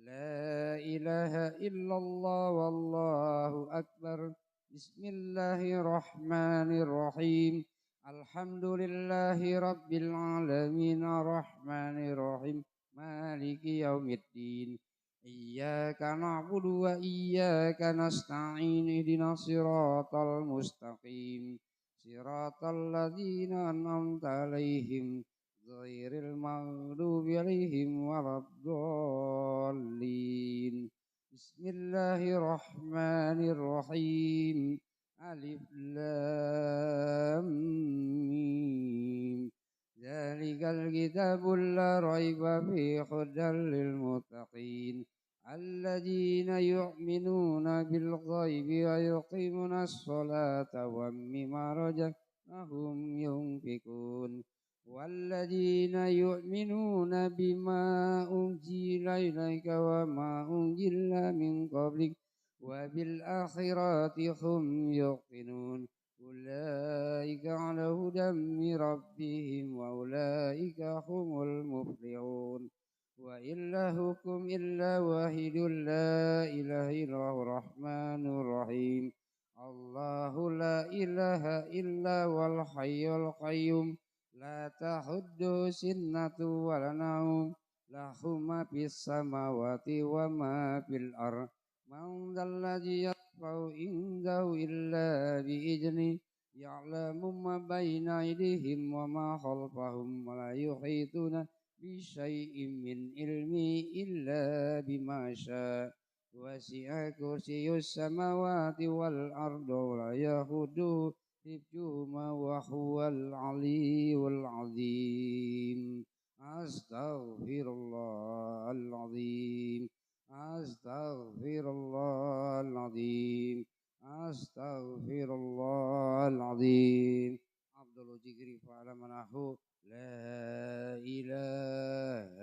La ilaha illallah wallahu akbar. Bismillahirrahmanirrahim. Alhamdulillahi rabbil alamin arrahmanir rahim maliki yaumiddin. Iyyaka na'budu wa iyyaka nasta'in ihdinas siratal mustaqim. Siratal ladzina an'amta 'alaihim ghairil maghdubi 'alaihim waladdallin. Bismillahirrahmanirrahim. Alif lam mim. Dzalikal kitabul la raiba fihi hudal lil muttaqin alladzina yu'minuna bil ghaibi wa yuqimunas sholata wa mimma razaqnahum yunfikun. والذين يؤمنون بما أنزل إليك وما أنزل من قبلك وبالآخرة هم يوقنون أولئك على هدى من ربهم وأولئك هم المفلحون وإلهكم إلا واحد لا إله إلا هو الرحمن الرحيم الله لا إله إلا هو الحي القيوم لا تأخذه سنة ولا نوم له ما في السماوات وما في الأرض من ذا الذي يشفع عنده إلا بإذنه يعلم ما بين أيديهم وما خلفهم ولا يحيطون بشيء من علمه إلا بما شاء وسع كرسي السماوات والأرض ولا يهوده حفظهما وهو العلي العظيم أستغفر الله العظيم أستغفر الله العظيم أستغفر الله العظيم عبد الذكر فعل منه لا إله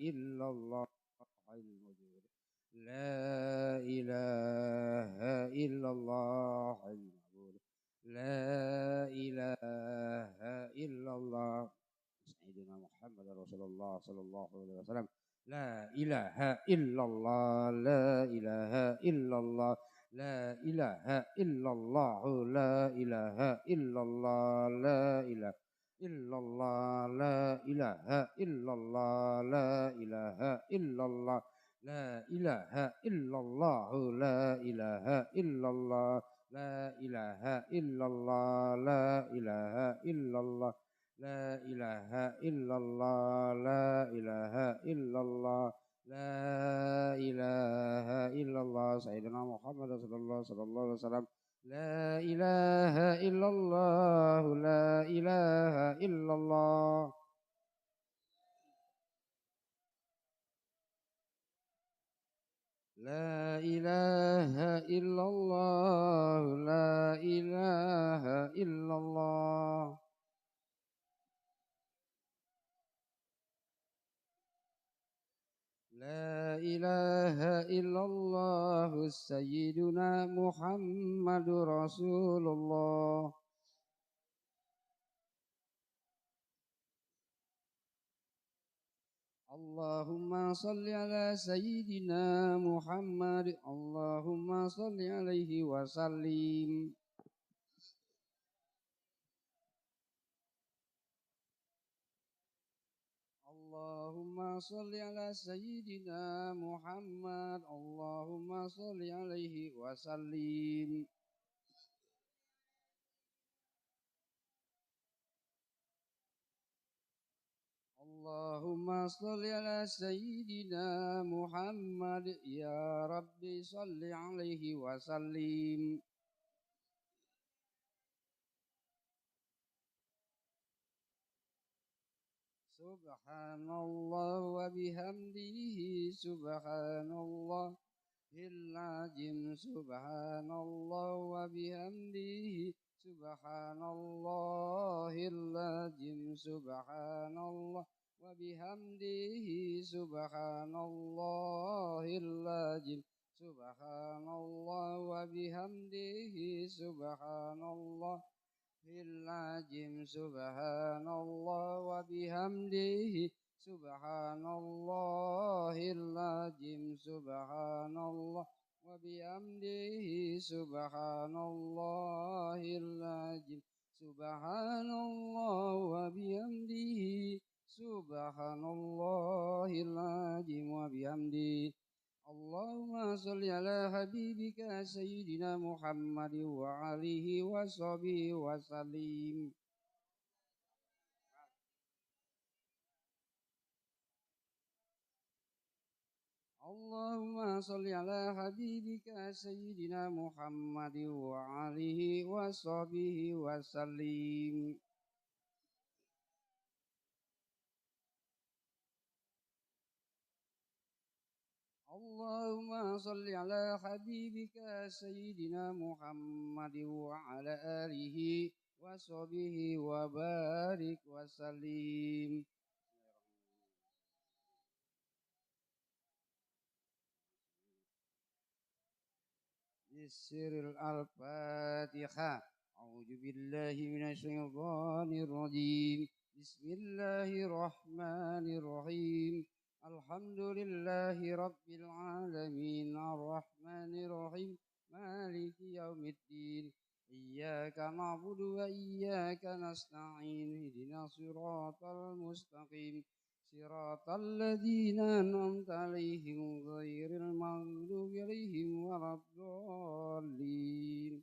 إلا الله الموجود لا إله إلا الله المعبود لا إله إلا الله سيدنا محمد رسول الله صلى الله عليه وسلم لا إله إلا الله لا إله إلا الله لا إله إلا الله لا إله إلا الله لا إله إلا الله لا إله إلا الله لا إله إلا الله لا إله إلا الله لا إله إلا الله لا إله إلا الله لا إله إلا الله لا إله إلا الله لا إله إلا الله لا إله إلا الله سيدنا محمد صلى الله عليه وسلم لا إله إلا الله لا إله إلا الله لا إله إلا الله لا إله إلا الله لا إله إلا الله سيدنا محمد رسول الله اللهم صل على سيدنا محمد اللهم صل عليه وسلم اللهم صل على سيدنا محمد اللهم صل عليه وسلم اللهم صل على سيدنا محمد يا ربي صل عليه وسلم سبحان الله وبحمده سبحان الله العظيم سبحان الله وبحمده سبحان الله العظيم سبحان الله وبحمده سبحان الله العظيم سبحان الله وبحمده سبحان الله العظيم سبحان الله وبحمده سبحان الله العظيم سبحان الله وبحمده سبحان الله العظيم سبحان الله وبحمده سبحان الله العظيم وبحمده اللهم صل على حبيبك سيدنا محمد وعليه وصحبه وسلم اللهم صل على حبيبك سيدنا محمد وعليه وصحبه وسلم اللهم صل على حبيبك سيدنا محمد وعلى آله وصحبه وبارك وسلم. بسر الفاتحة. أعوذ بالله من الشيطان الرجيم. بسم الله الرحمن الرحيم. الحمد لله رب العالمين الرحمن الرحيم مالك يوم الدين. إياك نعبد وإياك نستعين اهدنا الصراط المستقيم صراط الذين أنعمت عليهم غير المغضوب عليهم ولا الضالين.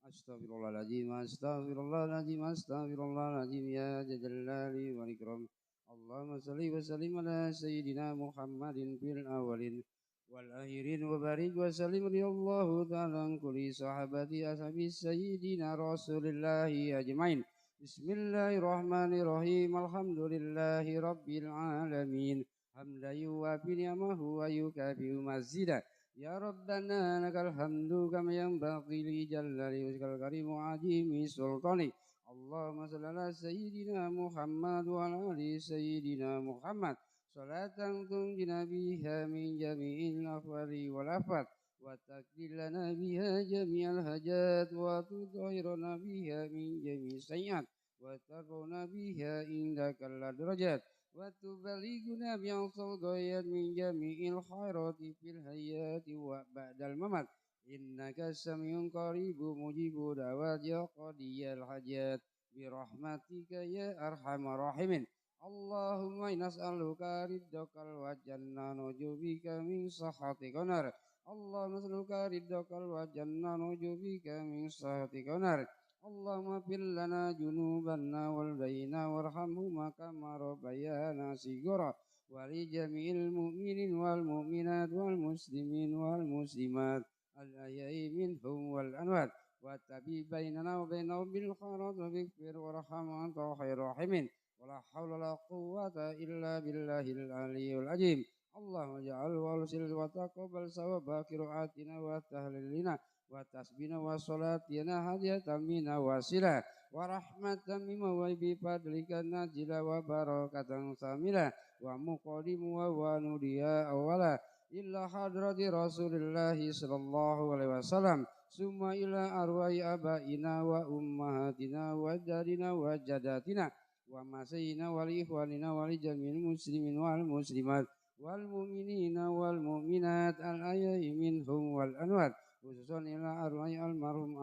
Astagfirullahaladzim, astagfirullahaladzim, astagfirullahaladzim ya jalali wal ikram. Allahumma salli wa sallim ala sayyidina Muhammadin fil awalin wal akhirin wa barik wa sallim radhiyallahu ta'ala an kulli sahabati ashabi sayyidina Rasulillahi ajmain. Bismillahirrahmanirrahim. Alhamdulillahi rabbil alamin. Hamdan yuwafi ni'amahu wa yukafi'u mazidah. Ya Rabbana lakal hamdu kama yanbaghi li jalali wajhikal karim wa azimi sultani. Allahumma shalli ala sayyidina Muhammad wa ala ali sayyidina Muhammad. Salatan tunjina biha min jami'il afwali wal afat wa taqdi lana biha jami'al hajat wa tudhhiruna biha min jami'is sayyi'at wa tarfa'una biha indakal darajat wa tuballighuna bi'asal ghayat min jami'il khairati fil hayati wa ba'dal mamat. Innaka samiun qaribu mujibu da'wat ya qadiyal hajat bi rahmatika ya arhamar rahimin. Allahumma nas'aluka riddakal wa jannah nujubika min sahatika nar. Allahumma nas'aluka riddakal wa jannah nujubika min sahatika nar. Allahumma fil lana junubanna wal bayna warhamhuma kama rabbayana shighara wa li jami'il mu'minin wal mu'minat wal muslimin wal muslimat al ahya'i minhum wal amwat wa tabi bainana wa bainahum bil khairat wa bighfir warham anta khairur rahimin wa la haula wa la quwwata illa billahil aliyyil azim. Allahumma ja'al wa usil wa taqabbal sawaba qiraatina wa tahlilina wa tasbina wa salatina hadiyatan mina wasila wa rahmatan mimma wa bi fadlika najila wa barakatan samila wa muqaddimu wa nudiya awala illa hadrati rasulillahi sallallahu alaihi wasallam summa ila arwai abaina wa ummahatina wa jadina wa jadatina wa masayina wal ikhwanina wal jamil muslimin wal muslimat wal mu'minina wal mu'minat al ahya'i minhum wal anwat khususan ila arwai almarhum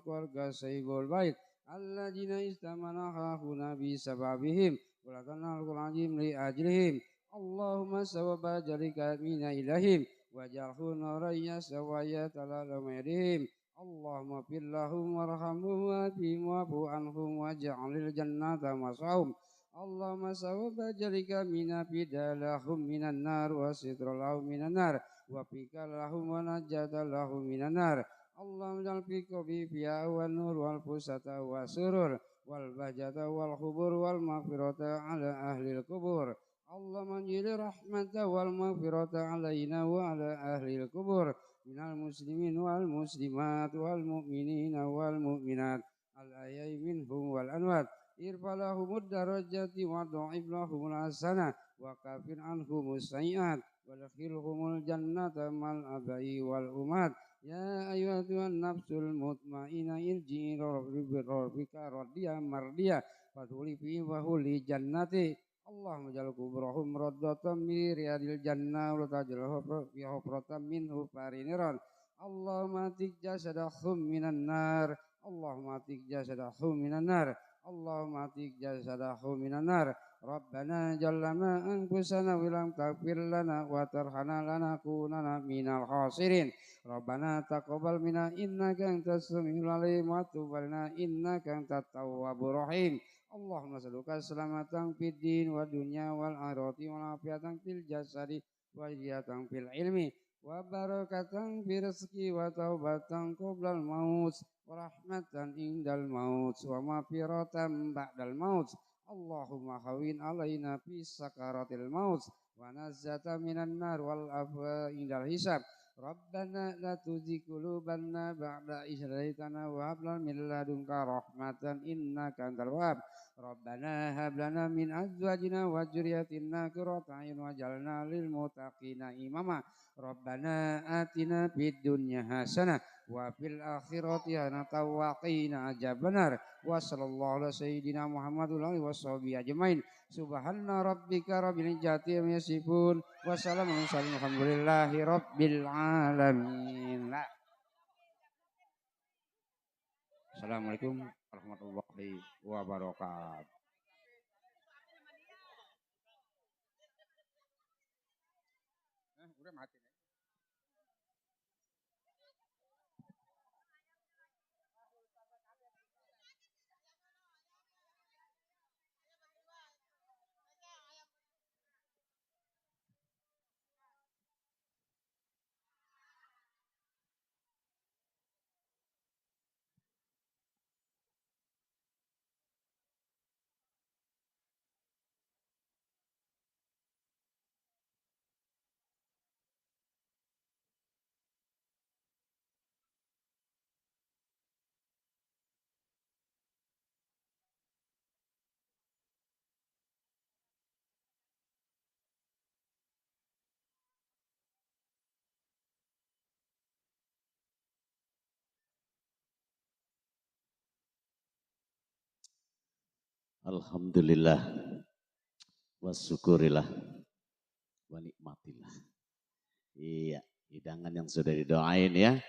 keluarga Sayyidul Bait alladzina istamana hahuna bi sababihim wa lana al-qur'an li ajlihim. Allahumma sawaba jalika mina ilahim wajalhu narayya sawaya talala mayrihim. Allahumma fillahum warhamhum wa bimu'afu anhum waj'alil jannata masahum. Allahumma sawaba jalika mina bidalahum minan nar wa sitralahum minan nar wa fikalahum wa najjatalahum minan nar. Allahumma jal fi qabi fiya wa nur wal fusata wa surur wal bahjata wal khubur wal maghfirata ala ahlil kubur. Allahumma jili rahmata wal maghfirata alaina wa ala ahlil kubur minal muslimin wal muslimat wal mu'minina wal mu'minat al ahya'i minhum wal anwat. Irfalahumud darajati wa dha'if lahumul hasana wa kafir anhumus sayyi'at wa dakhilhumul jannata mal abai wal umat. Ya ayyuhatuhan nafsul mutmainah irji'i rabbika radiyah mardiyah fadhuli fi wa huli jannati. Allahumma jal kubrahum raddatan min riyadil jannah wa tajlahu fi hufratan minhu fariniran. Allahumma atik jasadahum minan nar. Allahumma atik jasadahum minan nar. Allahumma atik jasadahum minan nar. Rabbana jallama anfusana wa lam taghfir lana wa tarhamna lanakunanna minal khasirin. Rabbana taqabbal minna innaka antas samiul alim wa tub alaina innaka antat tawwabur rahim. Allahumma salluka salamatan fid din wa dunya wal akhirati wa afiatan fil jasadi wa hidayatan fil ilmi wa barakatan fil rizqi wa taubatan qoblal maut wa rahmatan indal maut wa maghfiratan ba'dal maut. Allahumma hawin alaina fi sakaratil maut wa nazzata minan nar wal afwa indal hisab. Rabbana la tuzigh qulubana ba'da idh hadaytana wa hab lana min ladunka rahmatan innaka antal wahhab. Rabbana hab lana min azwajina wa dzurriyyatina qurrata a'yun waj'alna lil muttaqina imama. Rabbana atina fid dunya hasanah wa fil akhirati hasanah wa qina adzabannar. Wa sallallahu ala sayyidina Muhammad wa alihi washabihi ajmain. Subhana rabbika rabbil izzati amma yasifun wa salamun alal mursalin walhamdulillahi rabbil alamin. Assalamualaikum warahmatullahi wabarakatuh. Udah mati. Alhamdulillah wa syukurillah wa nikmatillah. Iya, hidangan yang sudah didoain ya.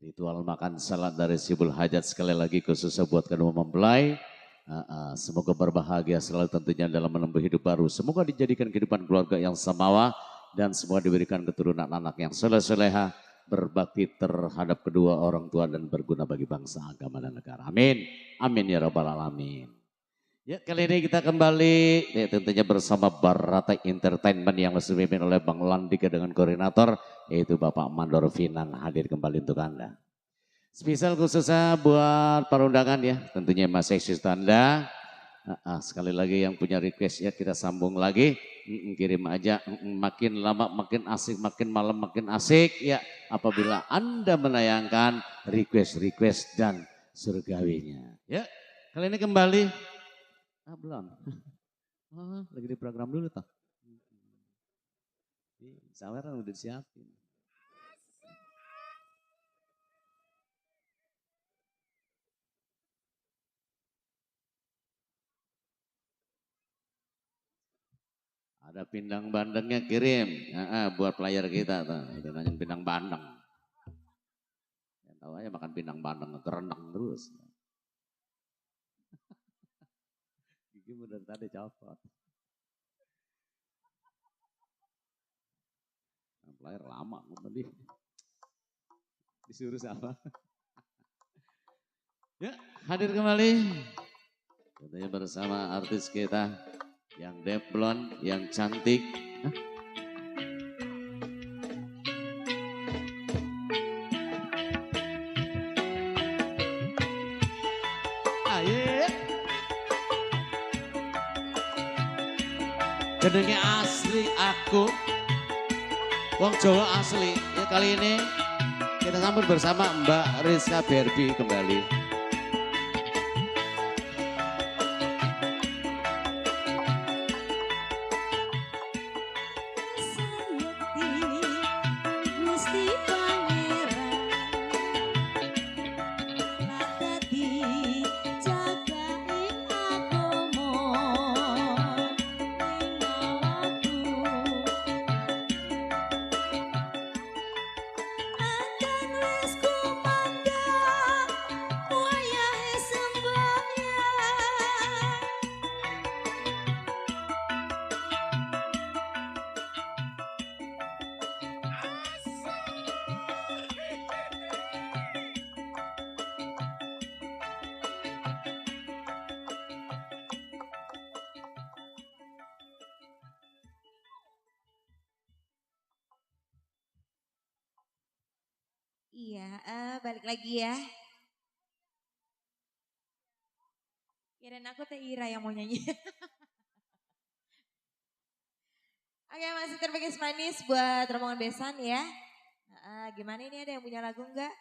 Ritual makan salat dari Sibul Hajat sekali lagi khususnya buat kedua mempelai. Semoga berbahagia selalu tentunya dalam menempuh hidup baru. Semoga dijadikan kehidupan keluarga yang samawa dan semua diberikan keturunan anak yang soleh-soleha, berbakti terhadap kedua orang tua dan berguna bagi bangsa, agama dan negara. Amin. Amin ya rabbal alamin. Ya, kali ini kita kembali ya, tentunya bersama Barata Entertainment yang dipimpin oleh Bang Landika dengan koordinator yaitu Bapak Mandor Finang hadir kembali untuk Anda. Spesial khususnya buat para undangan ya, tentunya Mas Eksis Tanda. Sekali lagi yang punya request ya kita sambung lagi, kirim aja, makin lama makin asik, makin malam makin asik ya apabila Anda menayangkan request dan surgawinya. Ya, kali ini kembali. Belum. Lagi di program dulu toh. Saweran udah disiapin. Ada pindang bandengnya kirim. Buat player kita tuh. Udah nanya pindang bandeng. Ya, tahu aja makan pindang bandeng kerenang terus. Gigi dari tadi copot. Player lama tadi. Disuruh sama. Ya, hadir kembali. Tentunya bersama artis kita yang deblon, yang cantik. Ayo. Jenenge asli aku, wong Jawa asli. Ya, kali ini kita sambut bersama Mbak Rizka Berbi kembali. Iya, balik lagi ya. Kirain aku Teh Ira yang mau nyanyi. Oke, masih terbaik manis buat rombongan besan ya. Gimana ini ada yang punya lagu enggak?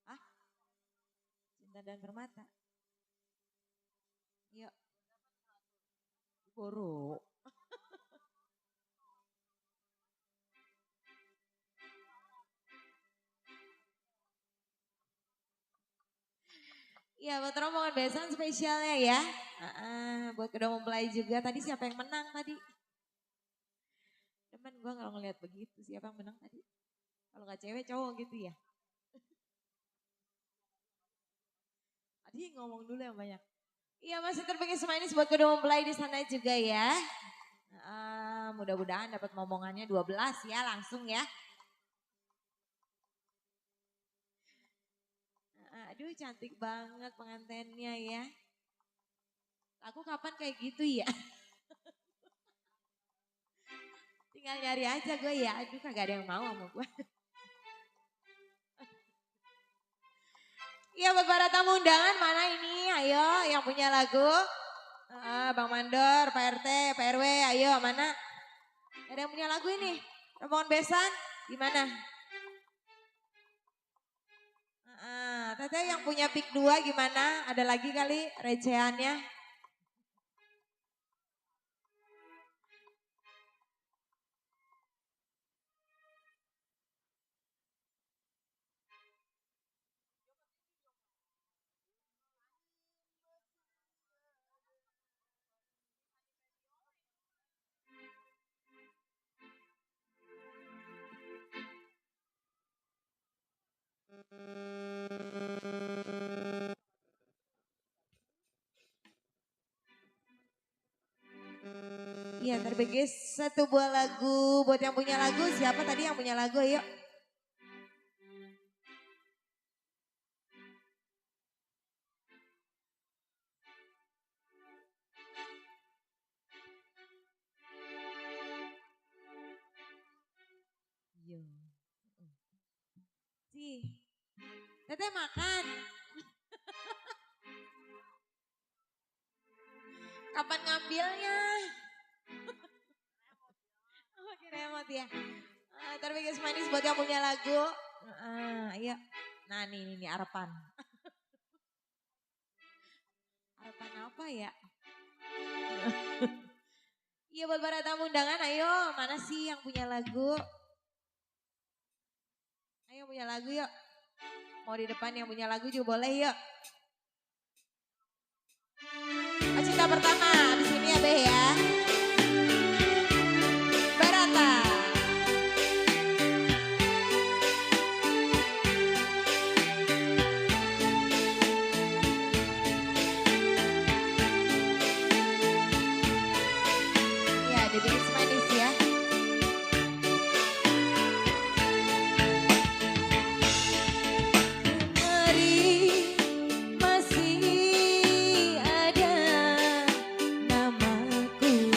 Ah, Cinta dan Permata. Yuk. Boro. Iya, buat rombongan besan spesialnya ya. Buat kedua mempelai juga. Tadi siapa yang menang tadi? Temen gue kalau ngeliat begitu, siapa yang menang tadi? Kalau nggak cewek cowok gitu ya. Tadi ngomong dulu yang banyak. Iya, masih terpilih semua ini buat kedua mempelai di sana juga ya. Mudah-mudahan dapat momongannya 12 ya, langsung ya. Aduh, cantik banget pengantennya ya. Aku kapan kayak gitu ya? Tinggal nyari aja gue ya. Aduh, kagak ada yang mau sama gue. Iya, buat para tamu undangan mana ini? Ayo yang punya lagu. Bang Mandor, Pak RT, Pak RW, ayo mana? Ada yang punya lagu ini? Rombongan besan, gimana? Teteh yang punya pick 2 gimana? Ada lagi kali recehannya? Iya, terbagi satu buah lagu buat yang punya lagu. Siapa tadi yang punya lagu? Ayo. Yo. Teteh makan. Kapan ngambilnya? Makin remote ya. Terbagi manis buat yang punya lagu. Ayo. Nah nih harapan. Harapan apa ya? Iya buat para tamu undangan, ayo mana sih yang punya lagu? Ayo punya lagu yuk. Mau di depan yang punya lagu juga boleh yuk. Cinta pertama, abis ini ya Beh ya. Barata. Ya, dibikin manis ya. Masih ada namaku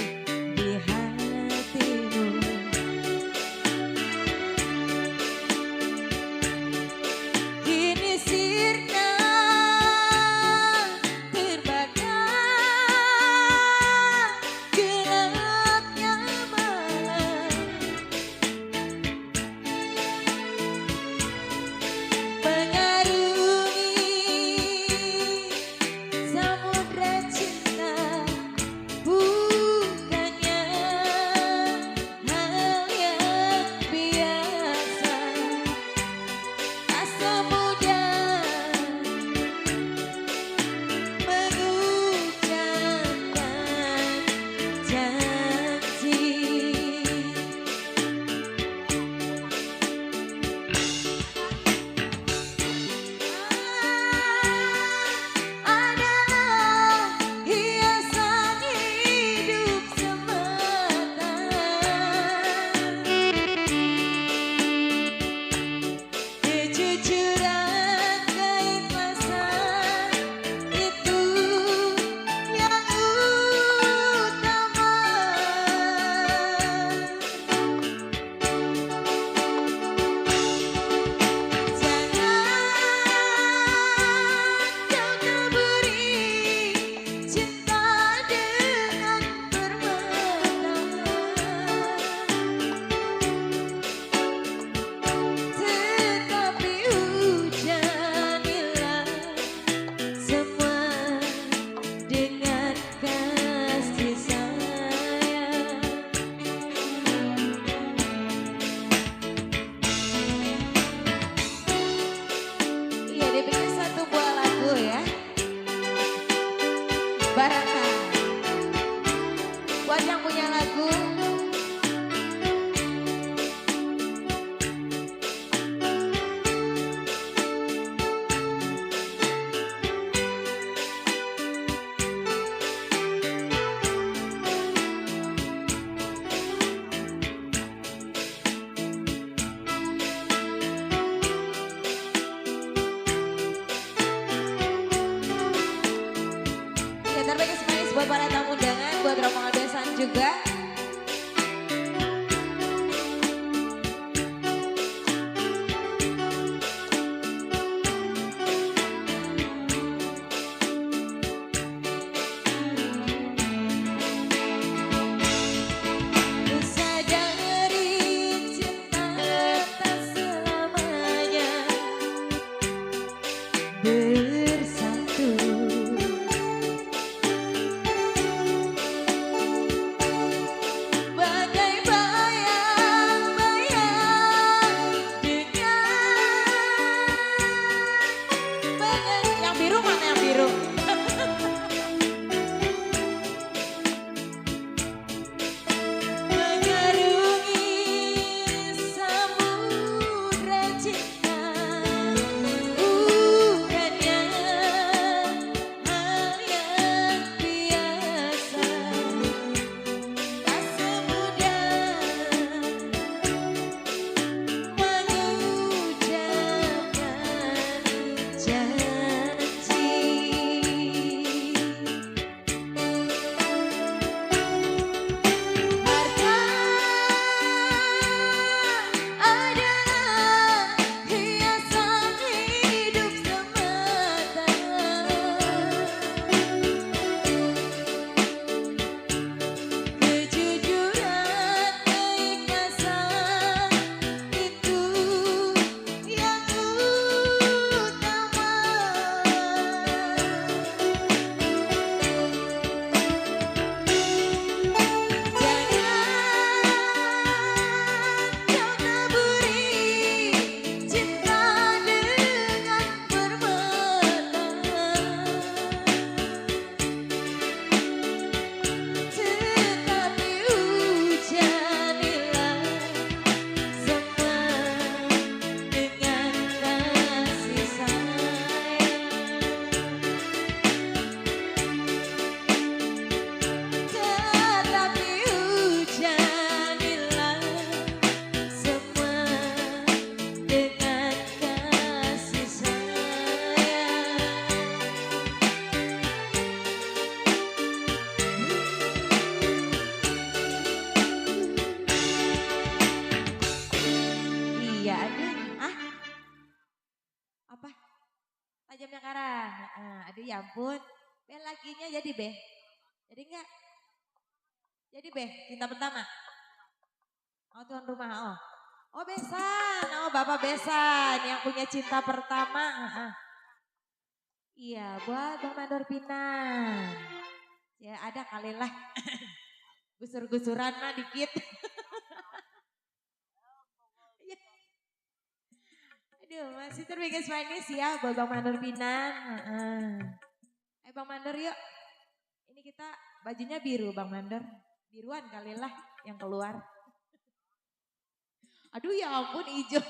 ya ampun. Be lakinya jadi be. Jadi enggak? Jadi be, cinta pertama. Oh tuan rumah, oh. Oh besan, oh bapak besan yang punya cinta pertama. Iya buat Bang Mandor Pinang. Ya ada kali lah. Gusur-gusuran mah dikit. Aduh masih terbikin manis ya buat Bang Mandor Pinang. Bang Mandor yuk. Ini kita bajunya biru Bang Mandor. Biruan kali lah yang keluar. Aduh ya ampun hijau.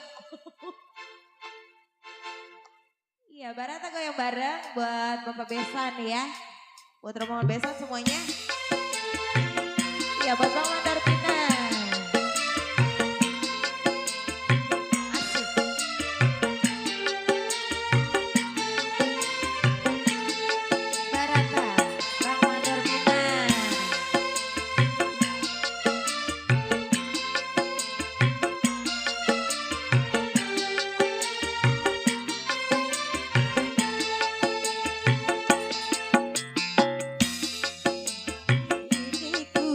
Iya Barata goyang bareng buat Bapak Besan ya. Buat rombongan Besan semuanya. Iya buat Bang Mandor Pinang. Asik. Barata, Bang Mandor Pinang. Diriku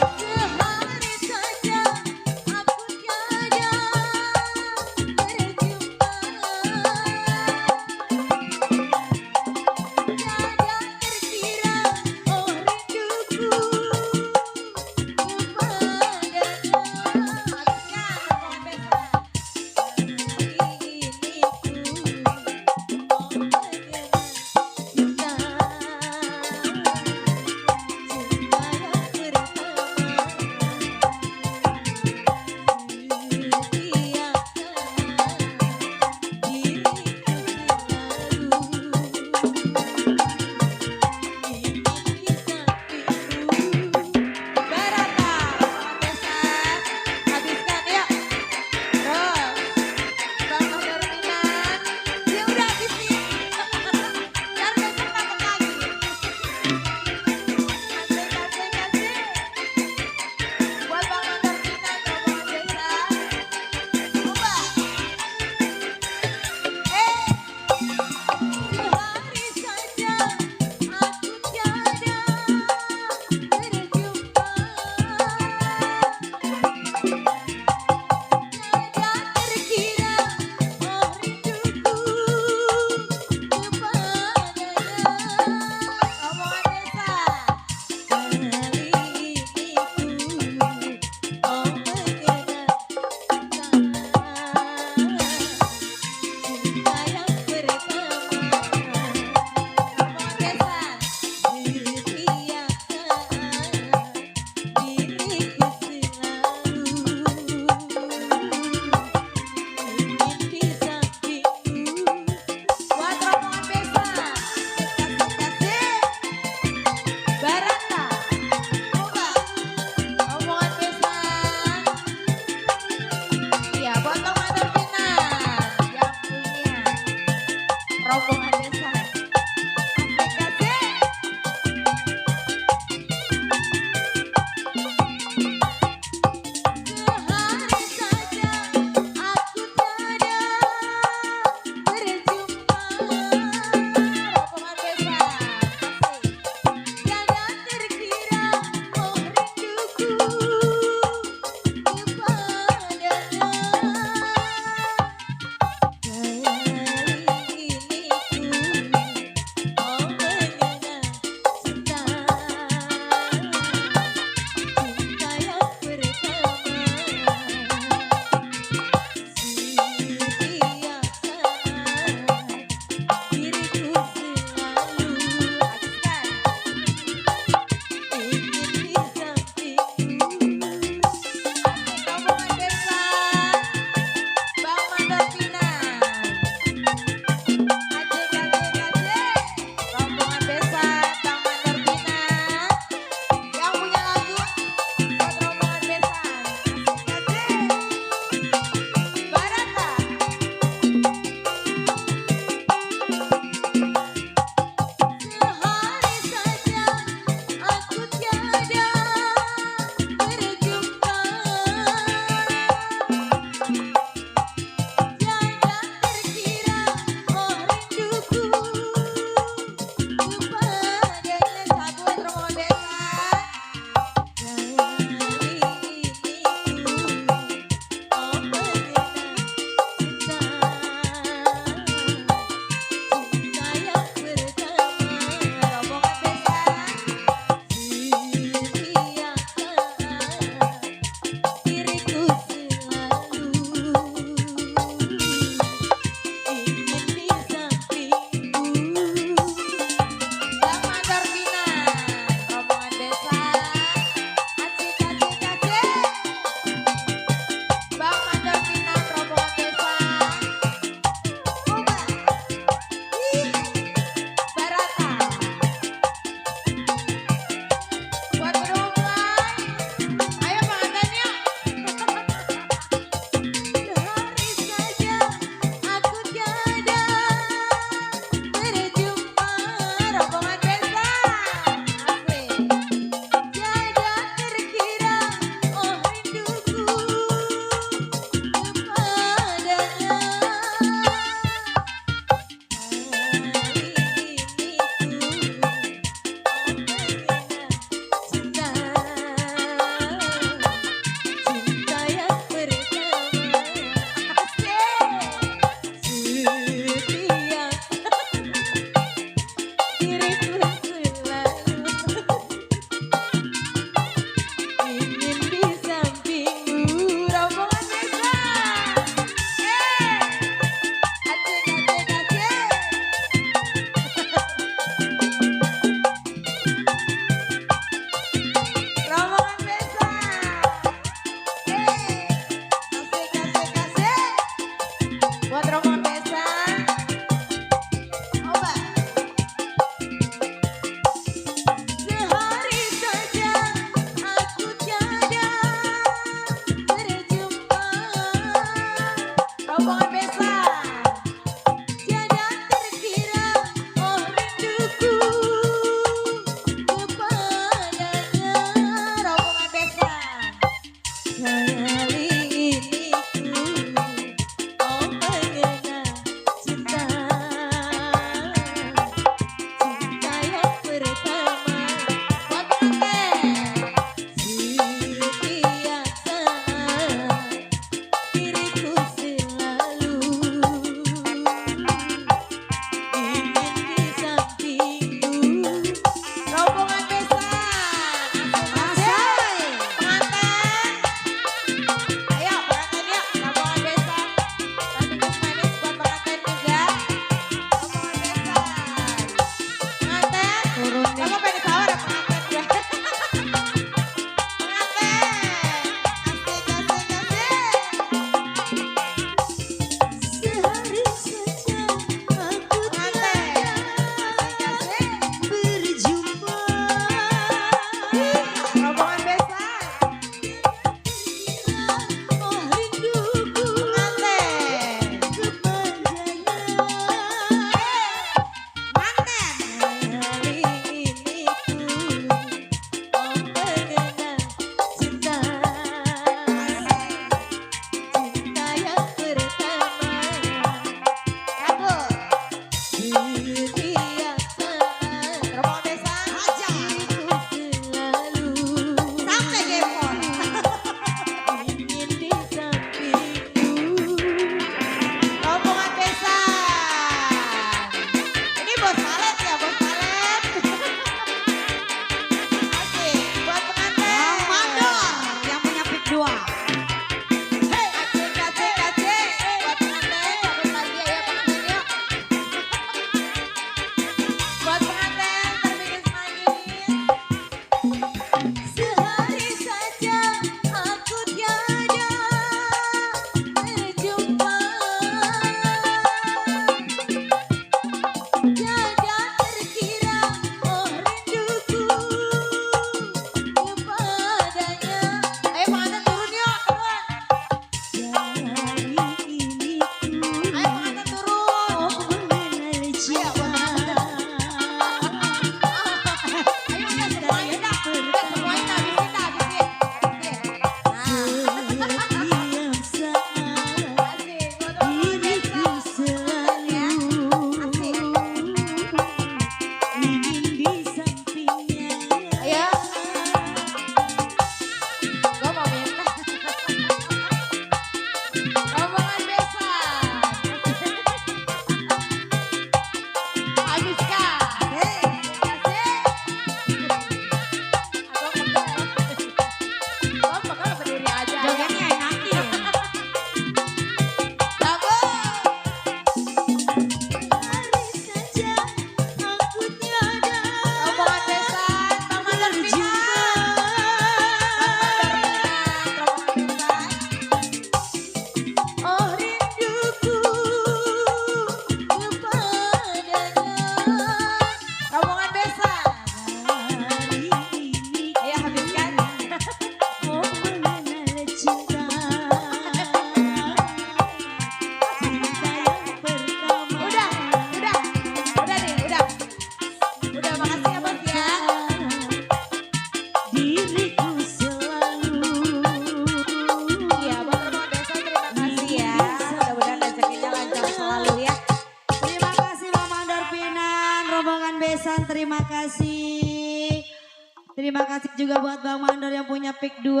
Terima kasih juga buat Bang Mandor yang punya pick 2.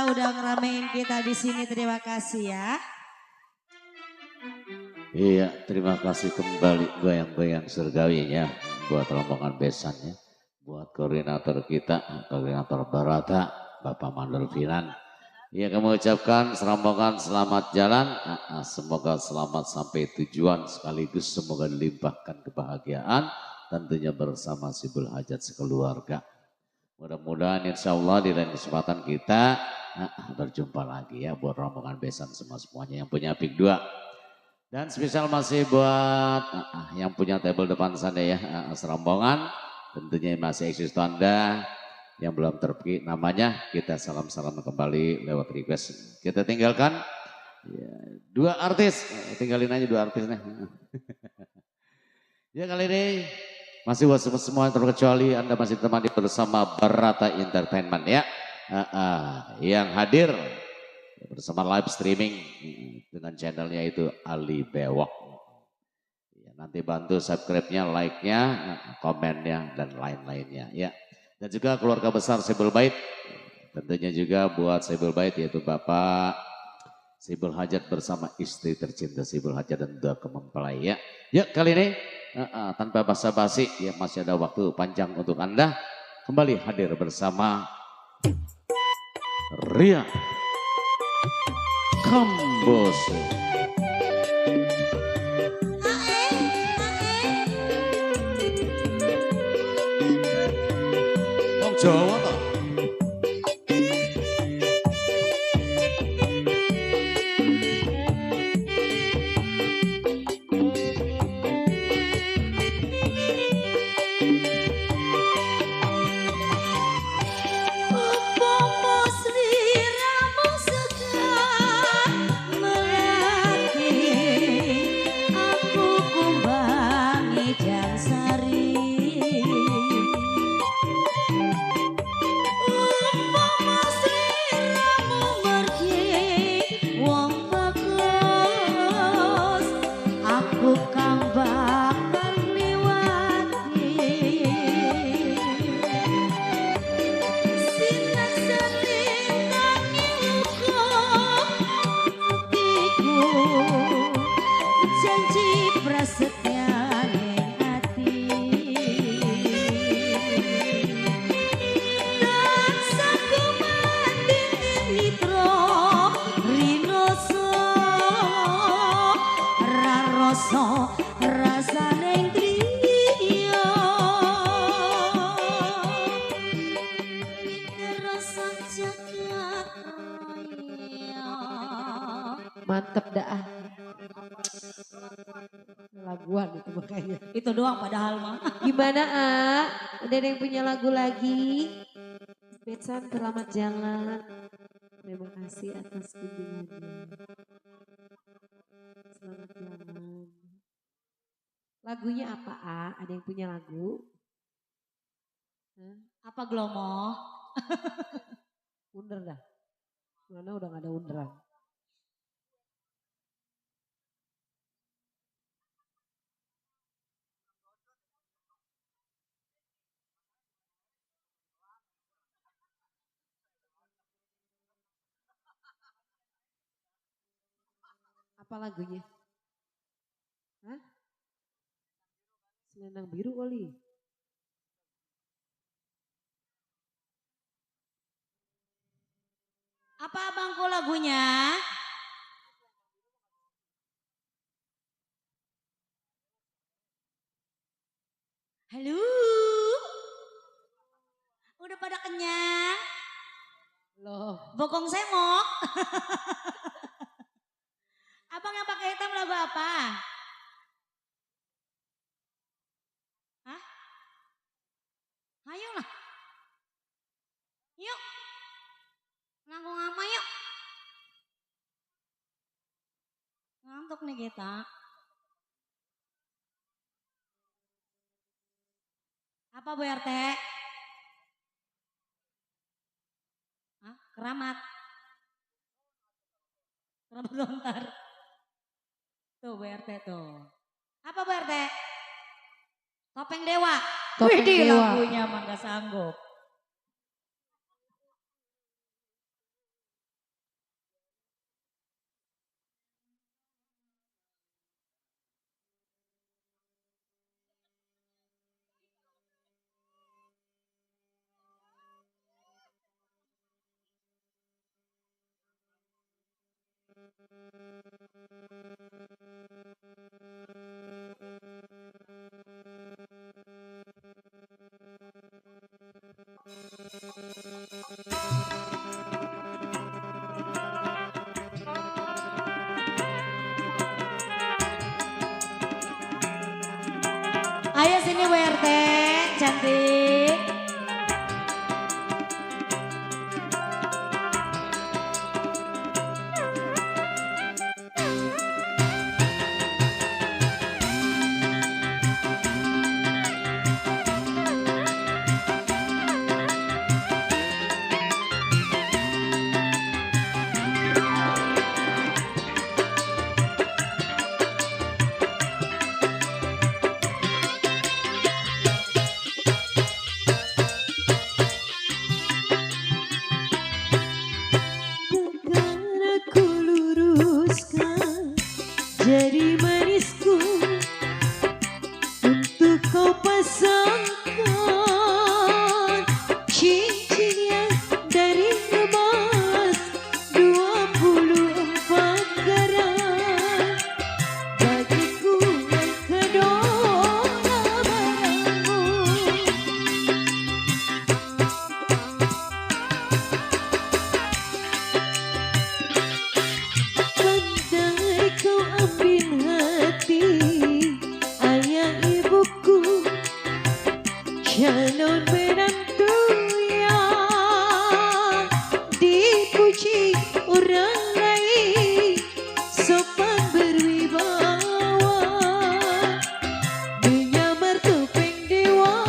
Udah ngeramein kita di sini. Terima kasih ya. Iya, terima kasih kembali goyang-goyang surgawinya buat rombongan besannya, buat koordinator kita, koordinator Barata, Bapak Mandor Finan. Iya, kami ucapkan serombongan selamat jalan, semoga selamat sampai tujuan sekaligus semoga dilimpahkan kebahagiaan tentunya bersama Sibul Hajat sekeluarga. Mudah-mudahan insya Allah di lain kesempatan kita berjumpa lagi ya buat rombongan besan semuanya yang punya pick 2. Dan spesial masih buat yang punya table depan sana ya serombongan. Tentunya masih eksis tanda yang belum terpilih namanya. Kita salam-salam kembali lewat request. Kita tinggalkan ya, 2 artis. Tinggalin aja 2 artis nih. Ya kali ini masih buat semua terkecuali Anda masih temani bersama Barata Entertainment ya. Yang hadir bersama live streaming dengan channelnya itu Ali Bewok. Ya, nanti bantu subscribe-nya, like-nya, komennya dan lain-lainnya ya. Dan juga keluarga besar Sibul Bait. Tentunya juga buat Sibul Bait yaitu Bapak Sibul Hajat bersama istri tercinta Sibul Hajat dan dua mempelai ya. Ya kali ini tanpa basa-basi ya masih ada waktu panjang untuk Anda kembali hadir bersama Ria Kambos. Wong Jawa toh. Mantep dah. Laguan itu makanya. Itu doang padahal mah. Gimana Ada yang punya lagu lagi? Betsan selamat jalan. Terima kasih atas kunjungannya. Selamat jalan. Lagunya apa Ada yang punya lagu? Apa Glomo? Under dah. Mana udah gak ada underan. Apa lagunya? Hah? Selendang biru kali. Apa abangku lagunya? Halo? Udah pada kenyang? Loh. Bokong semok? Abang yang pakai hitam lagu apa? Hah? Ayolah. Yuk. Nanggung apa yuk? Ngantuk nih kita. Apa Bu RT? Hah? Keramat. Keramat lontar. Tuh Bu RT tuh. Apa Bu RT? Topeng Dewa. Topeng Widih, Dewa. lagunya mah gak sanggup. Ayo sini Bu RT, cantik. Aku luruskan jari manisku untuk kau pasangkan cincin yang dari emas 24 karat bagiku yang kedua barangmu. Pandai kau ambil hati ayah ibuku, calon menantu yang dipuji orang lain, sopan berwibawa, menyamar topeng dewa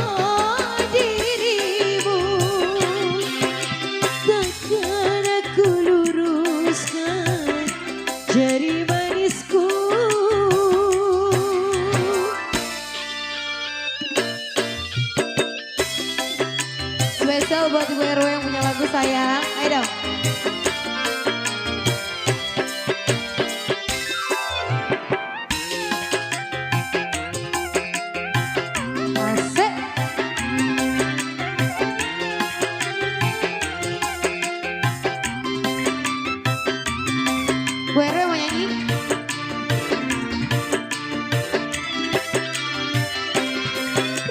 dirimu. Takkan aku luruskan jari manisku. Spesial buat Ibu RW yang punya lagu sayang. Ayo dong. Asik. Bu RW mau nyanyi?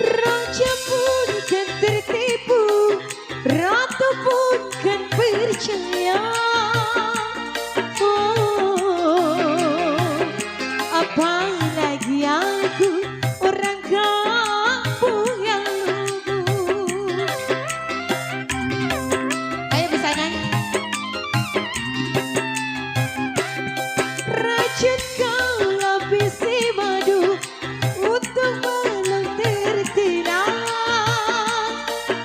Raja pun kan tertipu, ratu pun kan percaya. Oh, apalagi aku orang kampung yang lugu. Ayo bisa nyanyi. Racun kau lapisi madu untuk malam tertidak.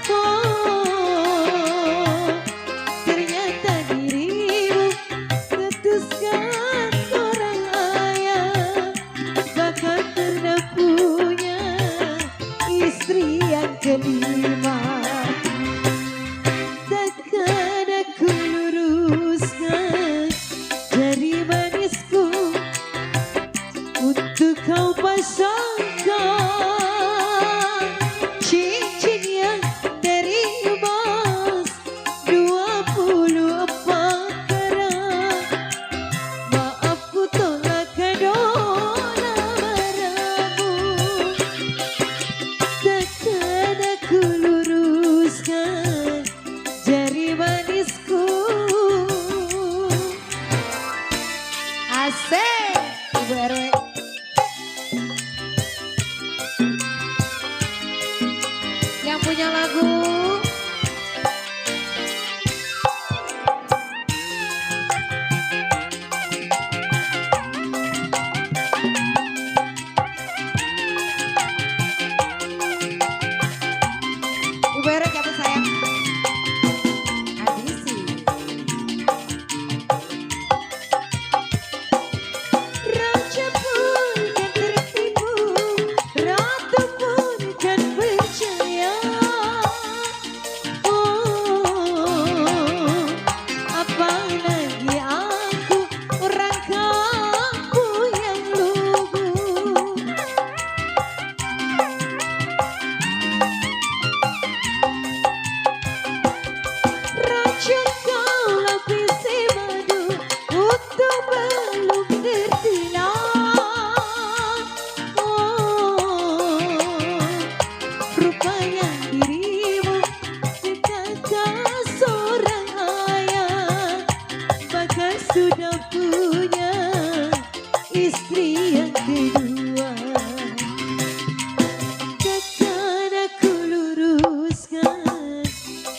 Oh, ternyata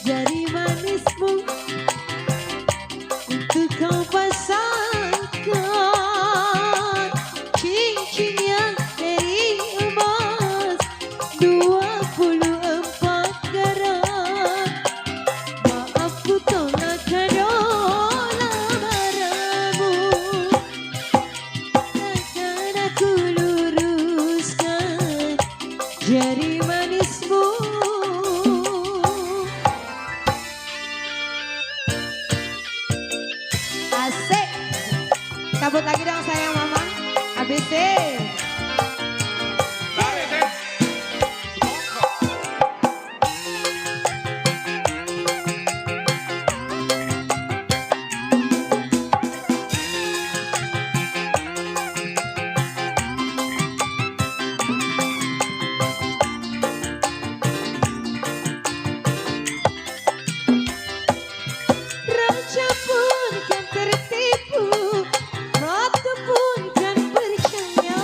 jari manismu untuk kau pasangkan, cincin yang dari emas 24 karat. Maaf ku tolak kadola maramu, takkan aku luruskan jari manismu. Asik, kabut lagi dong sayang mama. ABC. Raja pun kan tertipu, ratu pun kan percaya.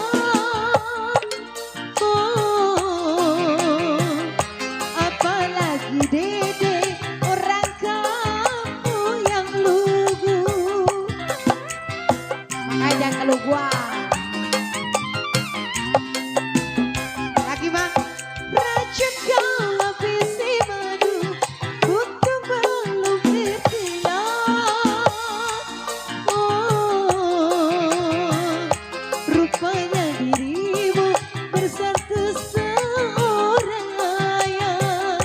Oh, apalagi dede orang kamu yang lugu. Makanya jangan keluguan. Lagi mah. Racun kau lapisi madu, untuk belum bertina. Oh, rupanya dirimu bersatu seorang ayah,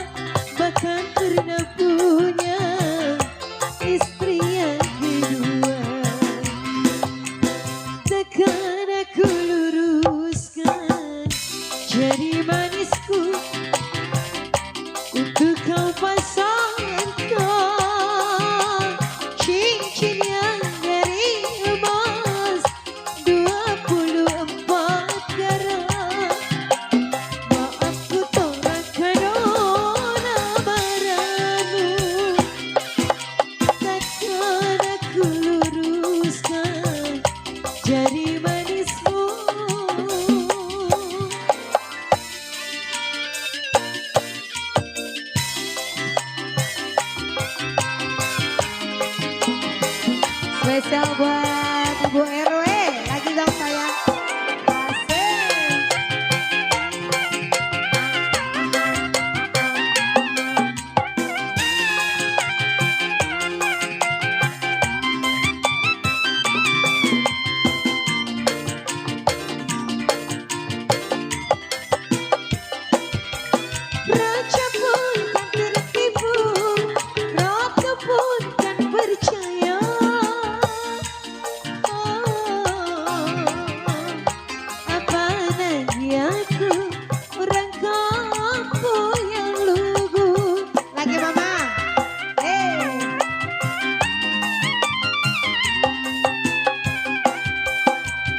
bahkan pernah punya istri yang kedua. Takkan aku luruskan jari manisku untuk kau pasangkan, cincin yang dari emas 24 karat. Maaf ku tolak kadola maramu, takkan aku luruskan jari manismu. Spesial buat Ibu RW, lagi dong sayang. Asik. Raja pun kan tertipu, ratu pun kan percaya. Apalagi aku orang kampung yang lugu. Lagi mama.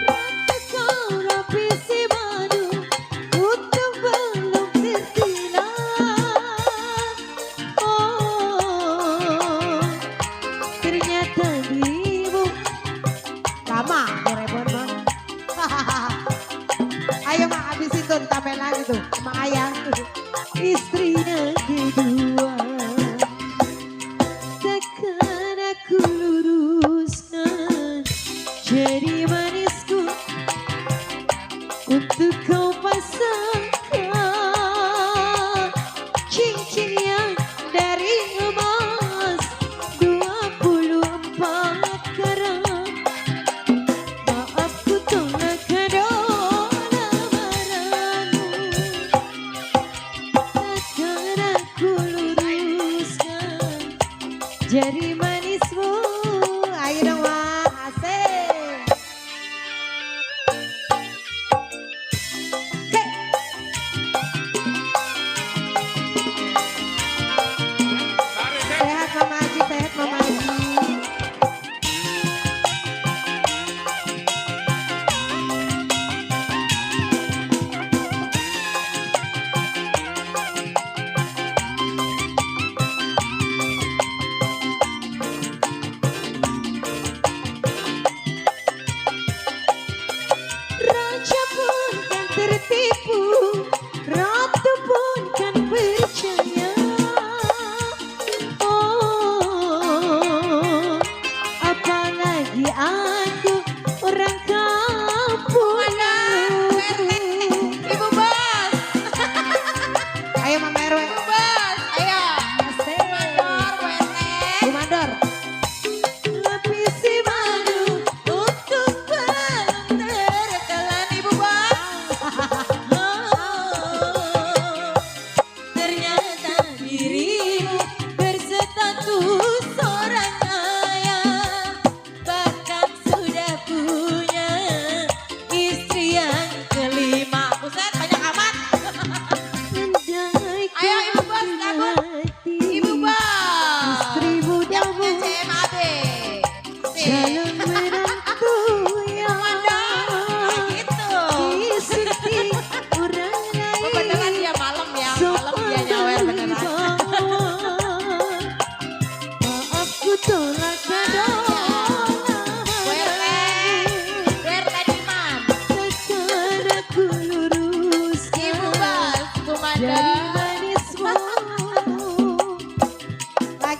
Ratu kau lapisi madu, untuk belum tertina. Oh, ternyata dirimu lama Doraemon mah. Ayo mak habis itu tambahin lagi tuh sama ayah tuh. Istri yang kedua, takkan aku luruskan jari manisku untuk kau pasangkan, cincin yang dari emas 24 karat. Maaf ku tolak kadola maramu, takkan aku luruskan jari manismu. Ayo dong Wak, asik. Hei. Sehat Mama Aji, sehat Mama Aji.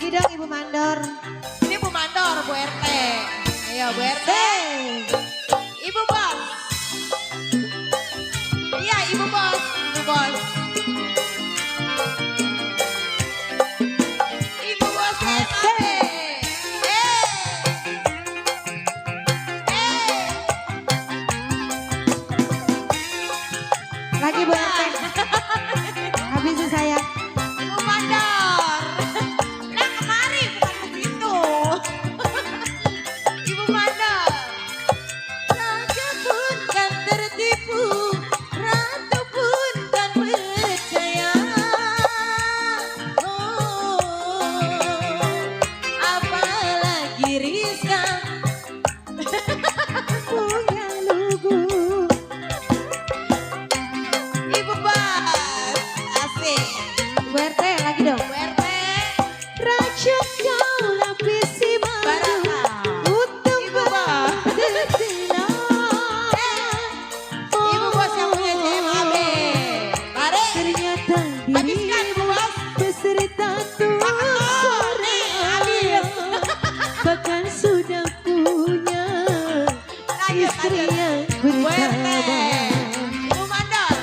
Lagi dong Ibu Mandor. Ini Bu Mandor, Bu RT. Ayo Bu RT. Ibu Bos. Iya Ibu Bos. Ibu Bos. Ibu Bos MAB. Lagi Bu RT. Habis sih saya. Ibu Mandor. Nah kemari bukan begitu. Ibu Mandor. Raja pun kan tertipu, ratu pun kan percaya. Oh, apalagi Rizka. Punya lugu. Ibu Bas, asik. Bu RT lagi dong. Bu RT, Raja kau lapisi madu. Baraka. Untuk Ibu Bos. bertenang. Ibu Bos yang punya CMAB. Mari, Ternyata habiskan Ibu Bos. beserta tua Nih, habis. bahkan sudah punya Lanjut, istri lanjut. yang Bu RT, berkabar. Ibu Mandor.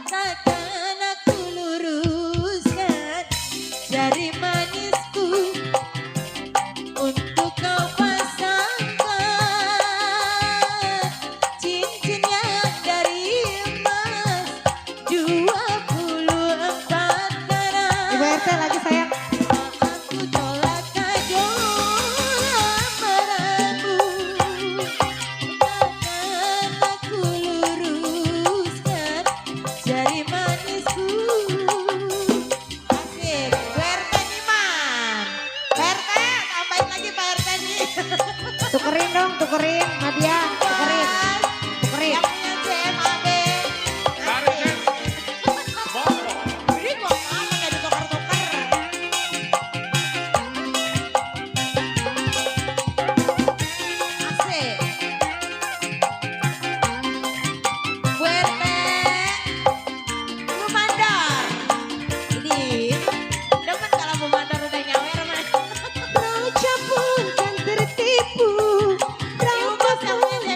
Takkan aku luruskan jari manisku untuk kau pasangkan cincin yang dari emas 24 karat. Ibu RT lagi sayang. Aku tolak kado lamaranmu. Takkan aku luruskan jari manisku. Asik, PRT Niman. PRT, tambahin lagi Pak RT nih. Tukerin dong, tukerin. Nadia, tukerin. Tukerin. Yang punya CMAB. Asik. Ini kok mana kayak ditukar-tukar. Asik. Bu RT, Bu Mandor. Ini demen kalau Bu Mandor udah nyawer mah. Raja pun kan tertipu. Ibu Bos yang punya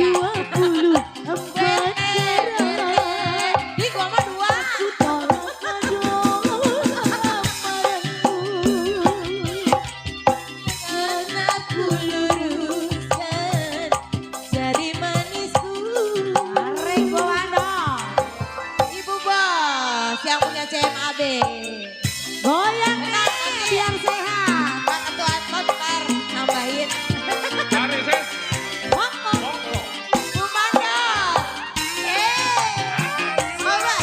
ya. 24 karat. Di gua mah 2. Aku tolak kadon amaranmu. Karena aku luruskan jari manisku. Arek Bawano. Ibu bos yang punya CMAB. Goyang nih biar sehat. Pak Ketua Admon ntar nambahin. Monggo. Bu Mandor. Coba.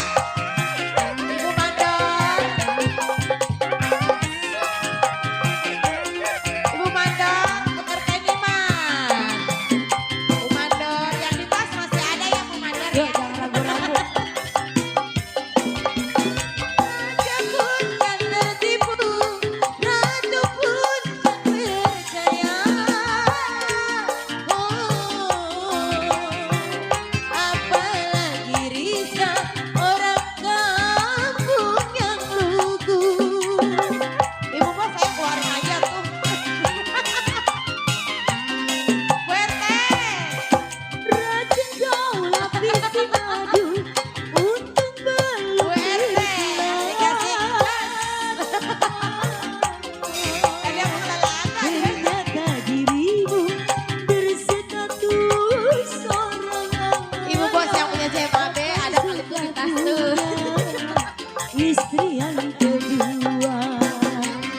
Ibu Mandor. Ibu Mandor, putar Teniman. Bu Mandor, yang di tas masih ada ya Bu Mandor Yuk ya? jangan ragu-ragu. Raja pun kan tertipu, ratu pun tak percaya. Apalagi Risa, orang kampung yang lugu. Ibu bos saya keluarin aja tuh. Bu RT. Racun kau lapisi madu, untung belum Bu RT, dikasih Tadi aku salah angkat. ternyata dirimu berstatus seorang Ibu bos yang punya CMAB ada klip di tas tuh. istri yang kedua.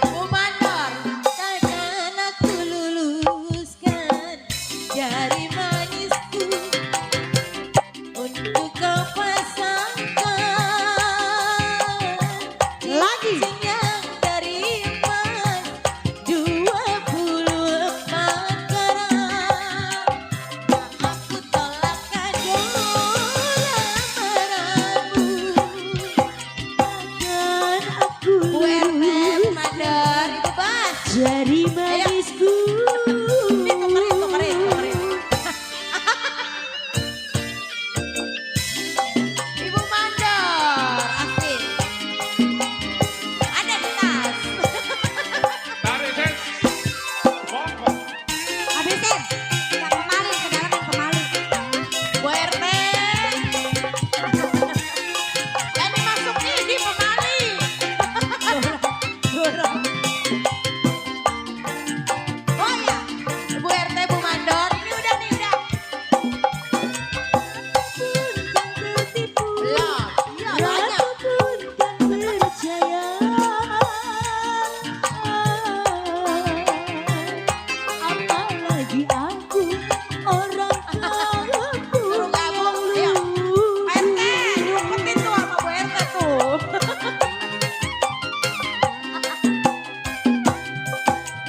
Bu Mandor, takkan aku luluskan jari manisku untuk kau pasangkan. Lagi. Cincin yang dari emas 24 karat. Aku tolak kado lamaranmu. Dan aku Bu RT, Bu Mandor, Ibu Bas. jari manisku. Ini tukerin. Ibu Mandor, asik. Ada di tas. Habisin. Nggak pemali, kedalaman pemali. Bu RT. Yang dimasuk ini pemali. Oh ya, Bu RT, Bu Mandor, ini udah nih, udah. Tertipu. Belum, iya banyak. Ratu pun kan percaya. Apalagi aku orang kampung Suruh gabung, ayo. Pak RT, umpetin tuh sama Bu RT tuh.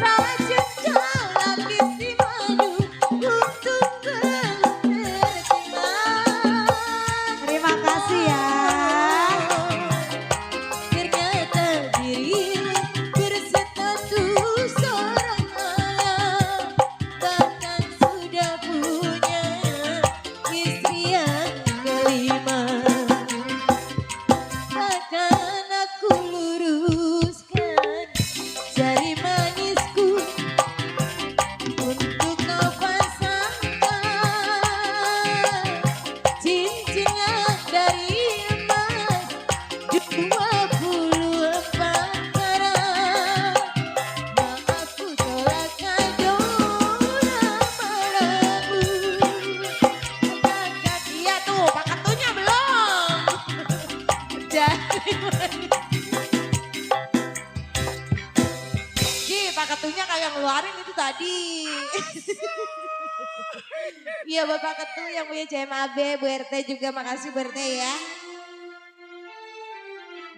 Racun dalam isi madu, untung belum terima. Terima kasih ya. Ternyata dirimu berstatus seorang ayah, bahkan sudah punya istri yang kelima. Akan aku luruskan jari manisku untuk kau pasangkan. Cincin yang dari emas 24 karat. Aku tolak kado lamaranmu. Kakak dia tuh, Pak Ketunya belum. Jari manis. Ji, Pak Ketunya kayak ngeluarin itu tadi. Iya Bapak Ketu yang punya CMAB, Bu RT juga makasih Bu RT ya.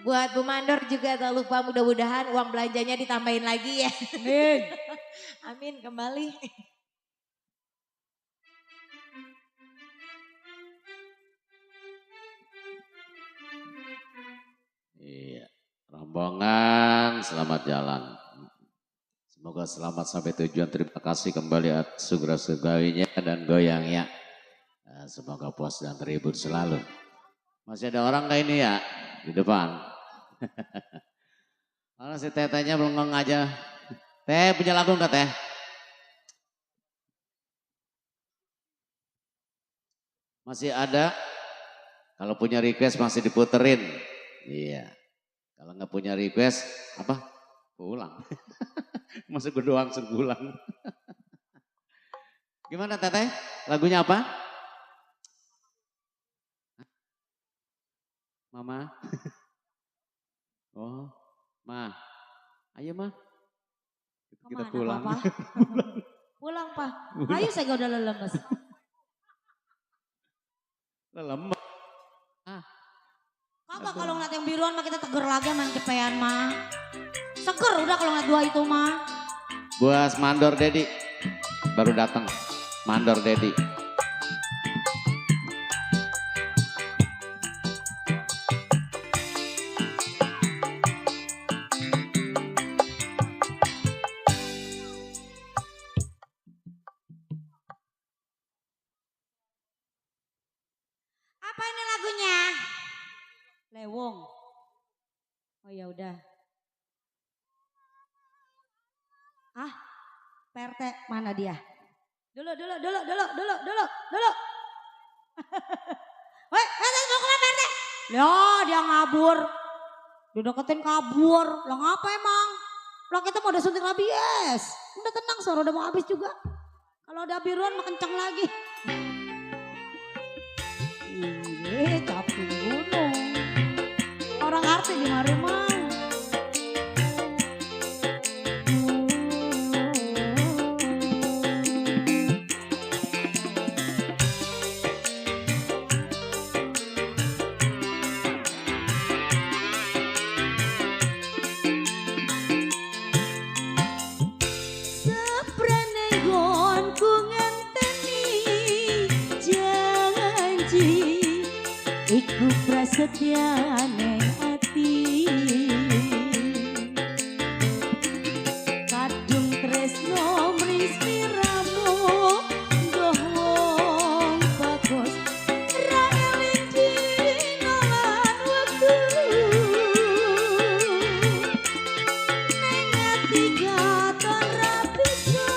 Buat Bu Mandor juga tak lupa mudah-mudahan uang belanjanya ditambahin lagi ya. Amin. Amin kembali. Iya. Rombongan selamat jalan. Semoga selamat sampai tujuan. Terima kasih kembali atas segera-segainya dan goyangnya. Nah, semoga puas dan terhibur selalu. Masih ada orang gak ini ya di depan? Mana si tetenya belum ngomong aja. Teh punya lagu gak teh? Masih ada? Kalau punya request masih diputerin. Iya. Kalau nggak punya request, apa? Pulang. Masa gue doang suruh pulang. Gimana Teteh? Lagunya apa? Mama? Oh, Ma. Ayo Ma. Kita Kemana, pulang. Papa? Pulang, Pak. Ayo saya udah lemes. Lemes. Kagak kalau ngeliat yang biruan mah kita teger lagi main kepean mah. Seger udah kalau ngeliat dua itu mah. Buat Mandor Dedi. Baru datang. Mandor Dedi. Apa ini lagunya? Lewong. Oh ya udah. Ah, PRT mana dia? Dulu. Woi, mau kemana PRT? Loh, dia ngabur. Dideketin kabur. Lah ngapa emang? Lah kita mau udah suntik rabies. Udah tenang, suara udah mau habis juga. Kalau udah biruan mah kencang lagi. Tapi gunung. Orang arti di rumah. Iku prasetyane ati kadung tresno mrispiramu doh wong bagus ra eling dino lan wektu ning ati katon ra bisa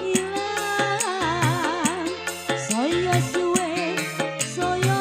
ilang saya suwe saya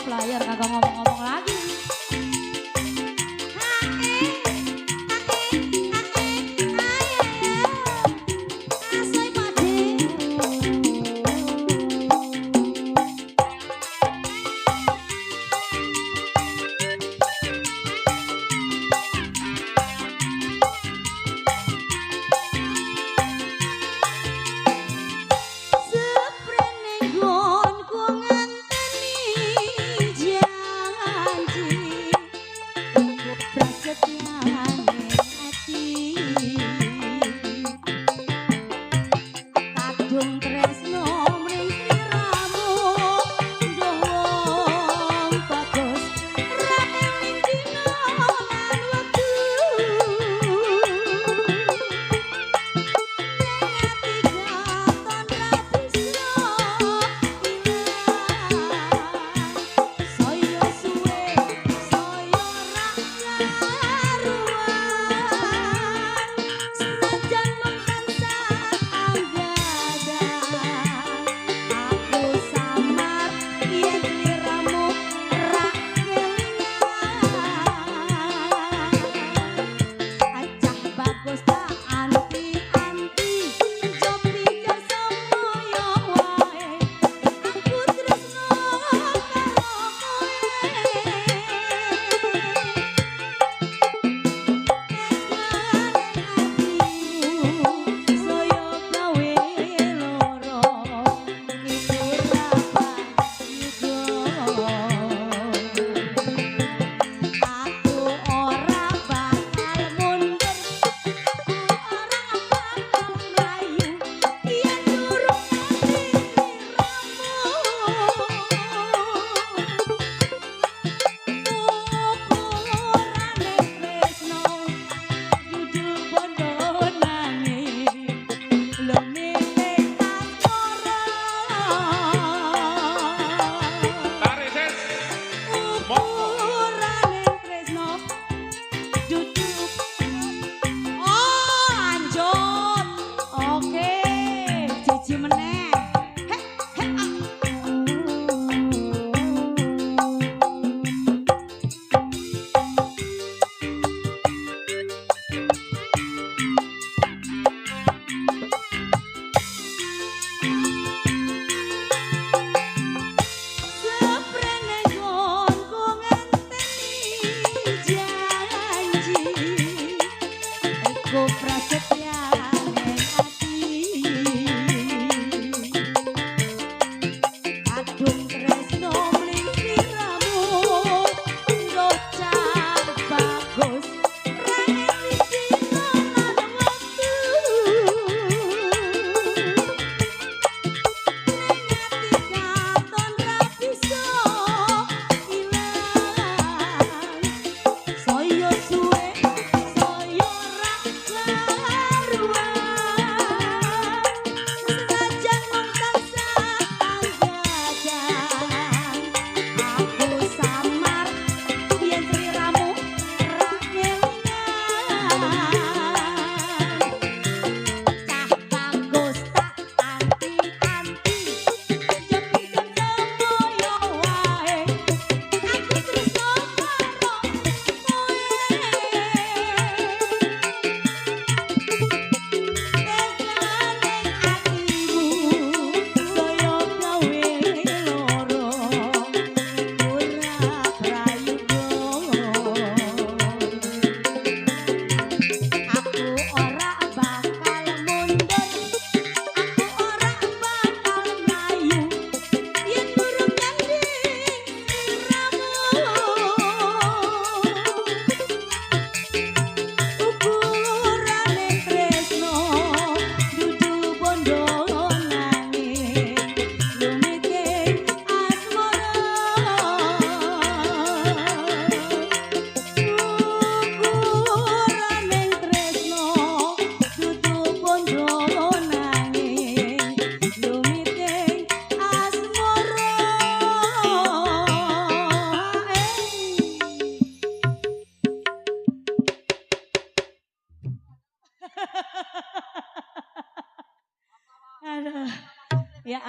player kagak ngomong-ngomong lagi.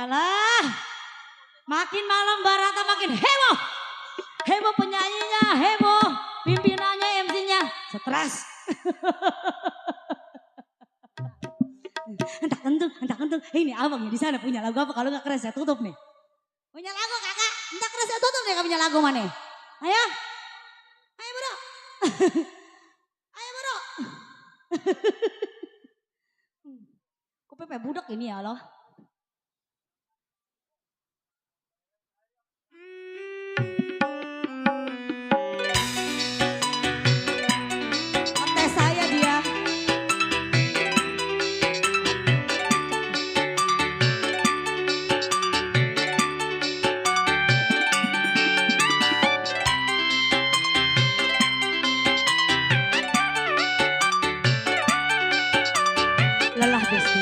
Alah, makin malam Barata makin heboh. Heboh penyanyinya, heboh pimpinannya, MC-nya. Stres. Entah kentung. Ini abangnya di sana punya lagu apa? Kalau nggak keren saya tutup nih. Punya lagu kakak, entah keren saya tutup nih. Kak punya lagu mana? Ayo, bro. Ayo bro. Kok pepe budak ini ya Allah. Tes saya dia. Lelah Besti.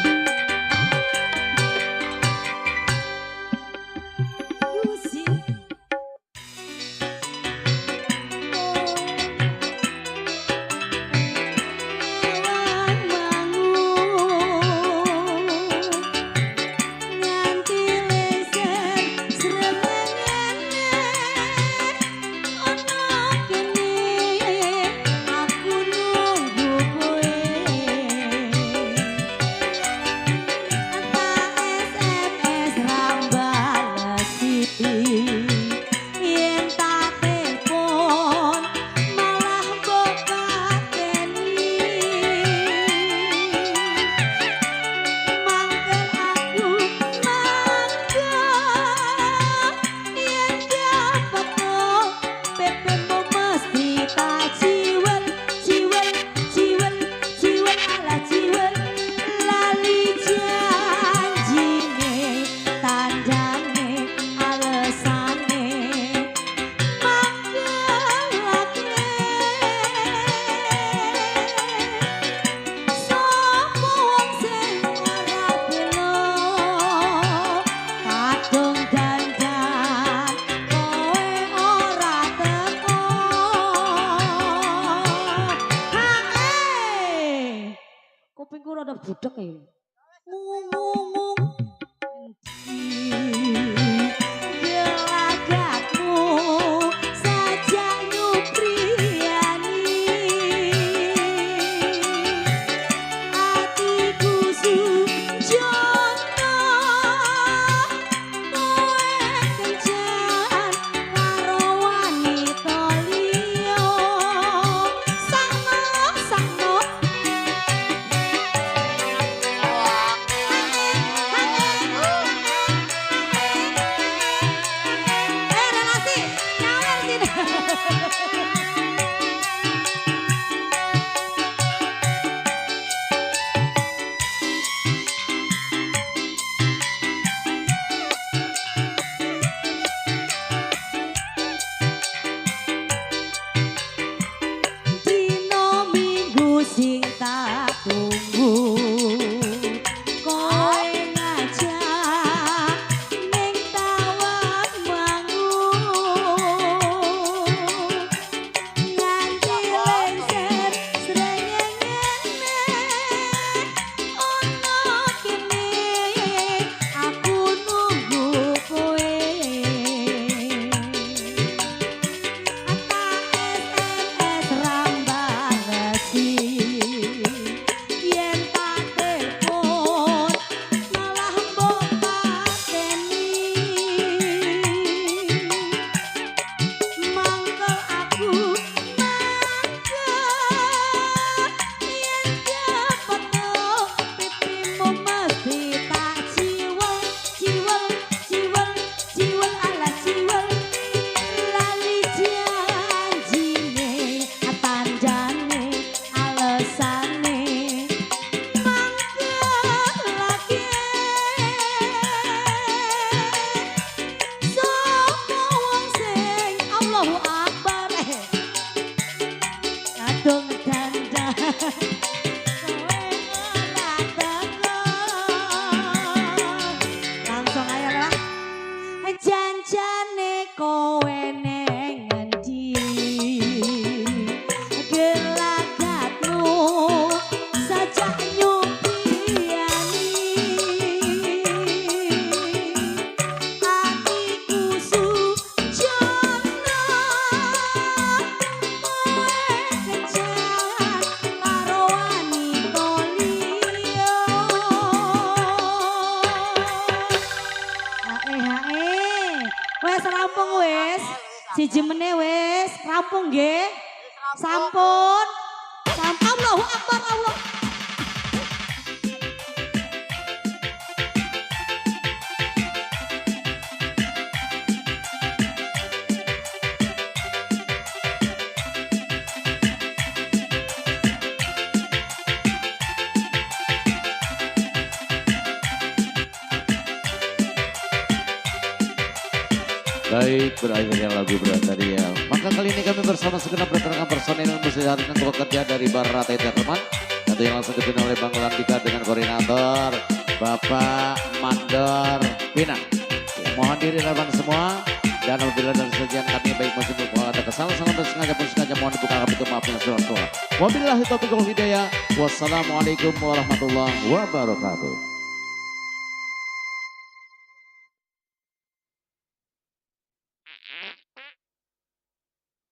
Kupingku rada budek ya. Ngung. Gelagatmu saja nyupriani. Hatiku sujono kowe kencan karo wanita liya. Sakno dino minggu sing tak tunggu. Kowe ngajak ning tawang bangun. Nganti lengser srengenge ono kene aku nunggu kowe. SMS rambang resi yen tak telepon malah mbok pateni. Mangkel aku yen dapetno pipimu mesti tak jiwel ala jiwel. Lali janjine tandane alesane mangkel lagi. Sopo wong sing Allahu Akbar kadung dandan kowe ora teko. Langsung ayo lah. Janjane kowe neng ngendi. Gelagatmu saja nyupiani. wes. Si jemene wes rampung nggih. Sampun. Sampun Allahu Akbar Allah. Baik, berakhirnya lagu berantari ya. Maka kali ini kami bersama segenap rekan-rekan personil yang bersama dengan bekerja dari Barat Entertainment. Tentu yang langsung dipimpin oleh Bang Landika dengan koordinator Bapak Mandor Pinang. Ya, mohon diri rekan semua. Dan apabila dari sekian kami baik masih ada kesalahan bersengaja pun sengaja mohon dibuka kami itu maaf yang suara. Wabillahi taufiq wal hidayah. Wassalamualaikum warahmatullahi wabarakatuh.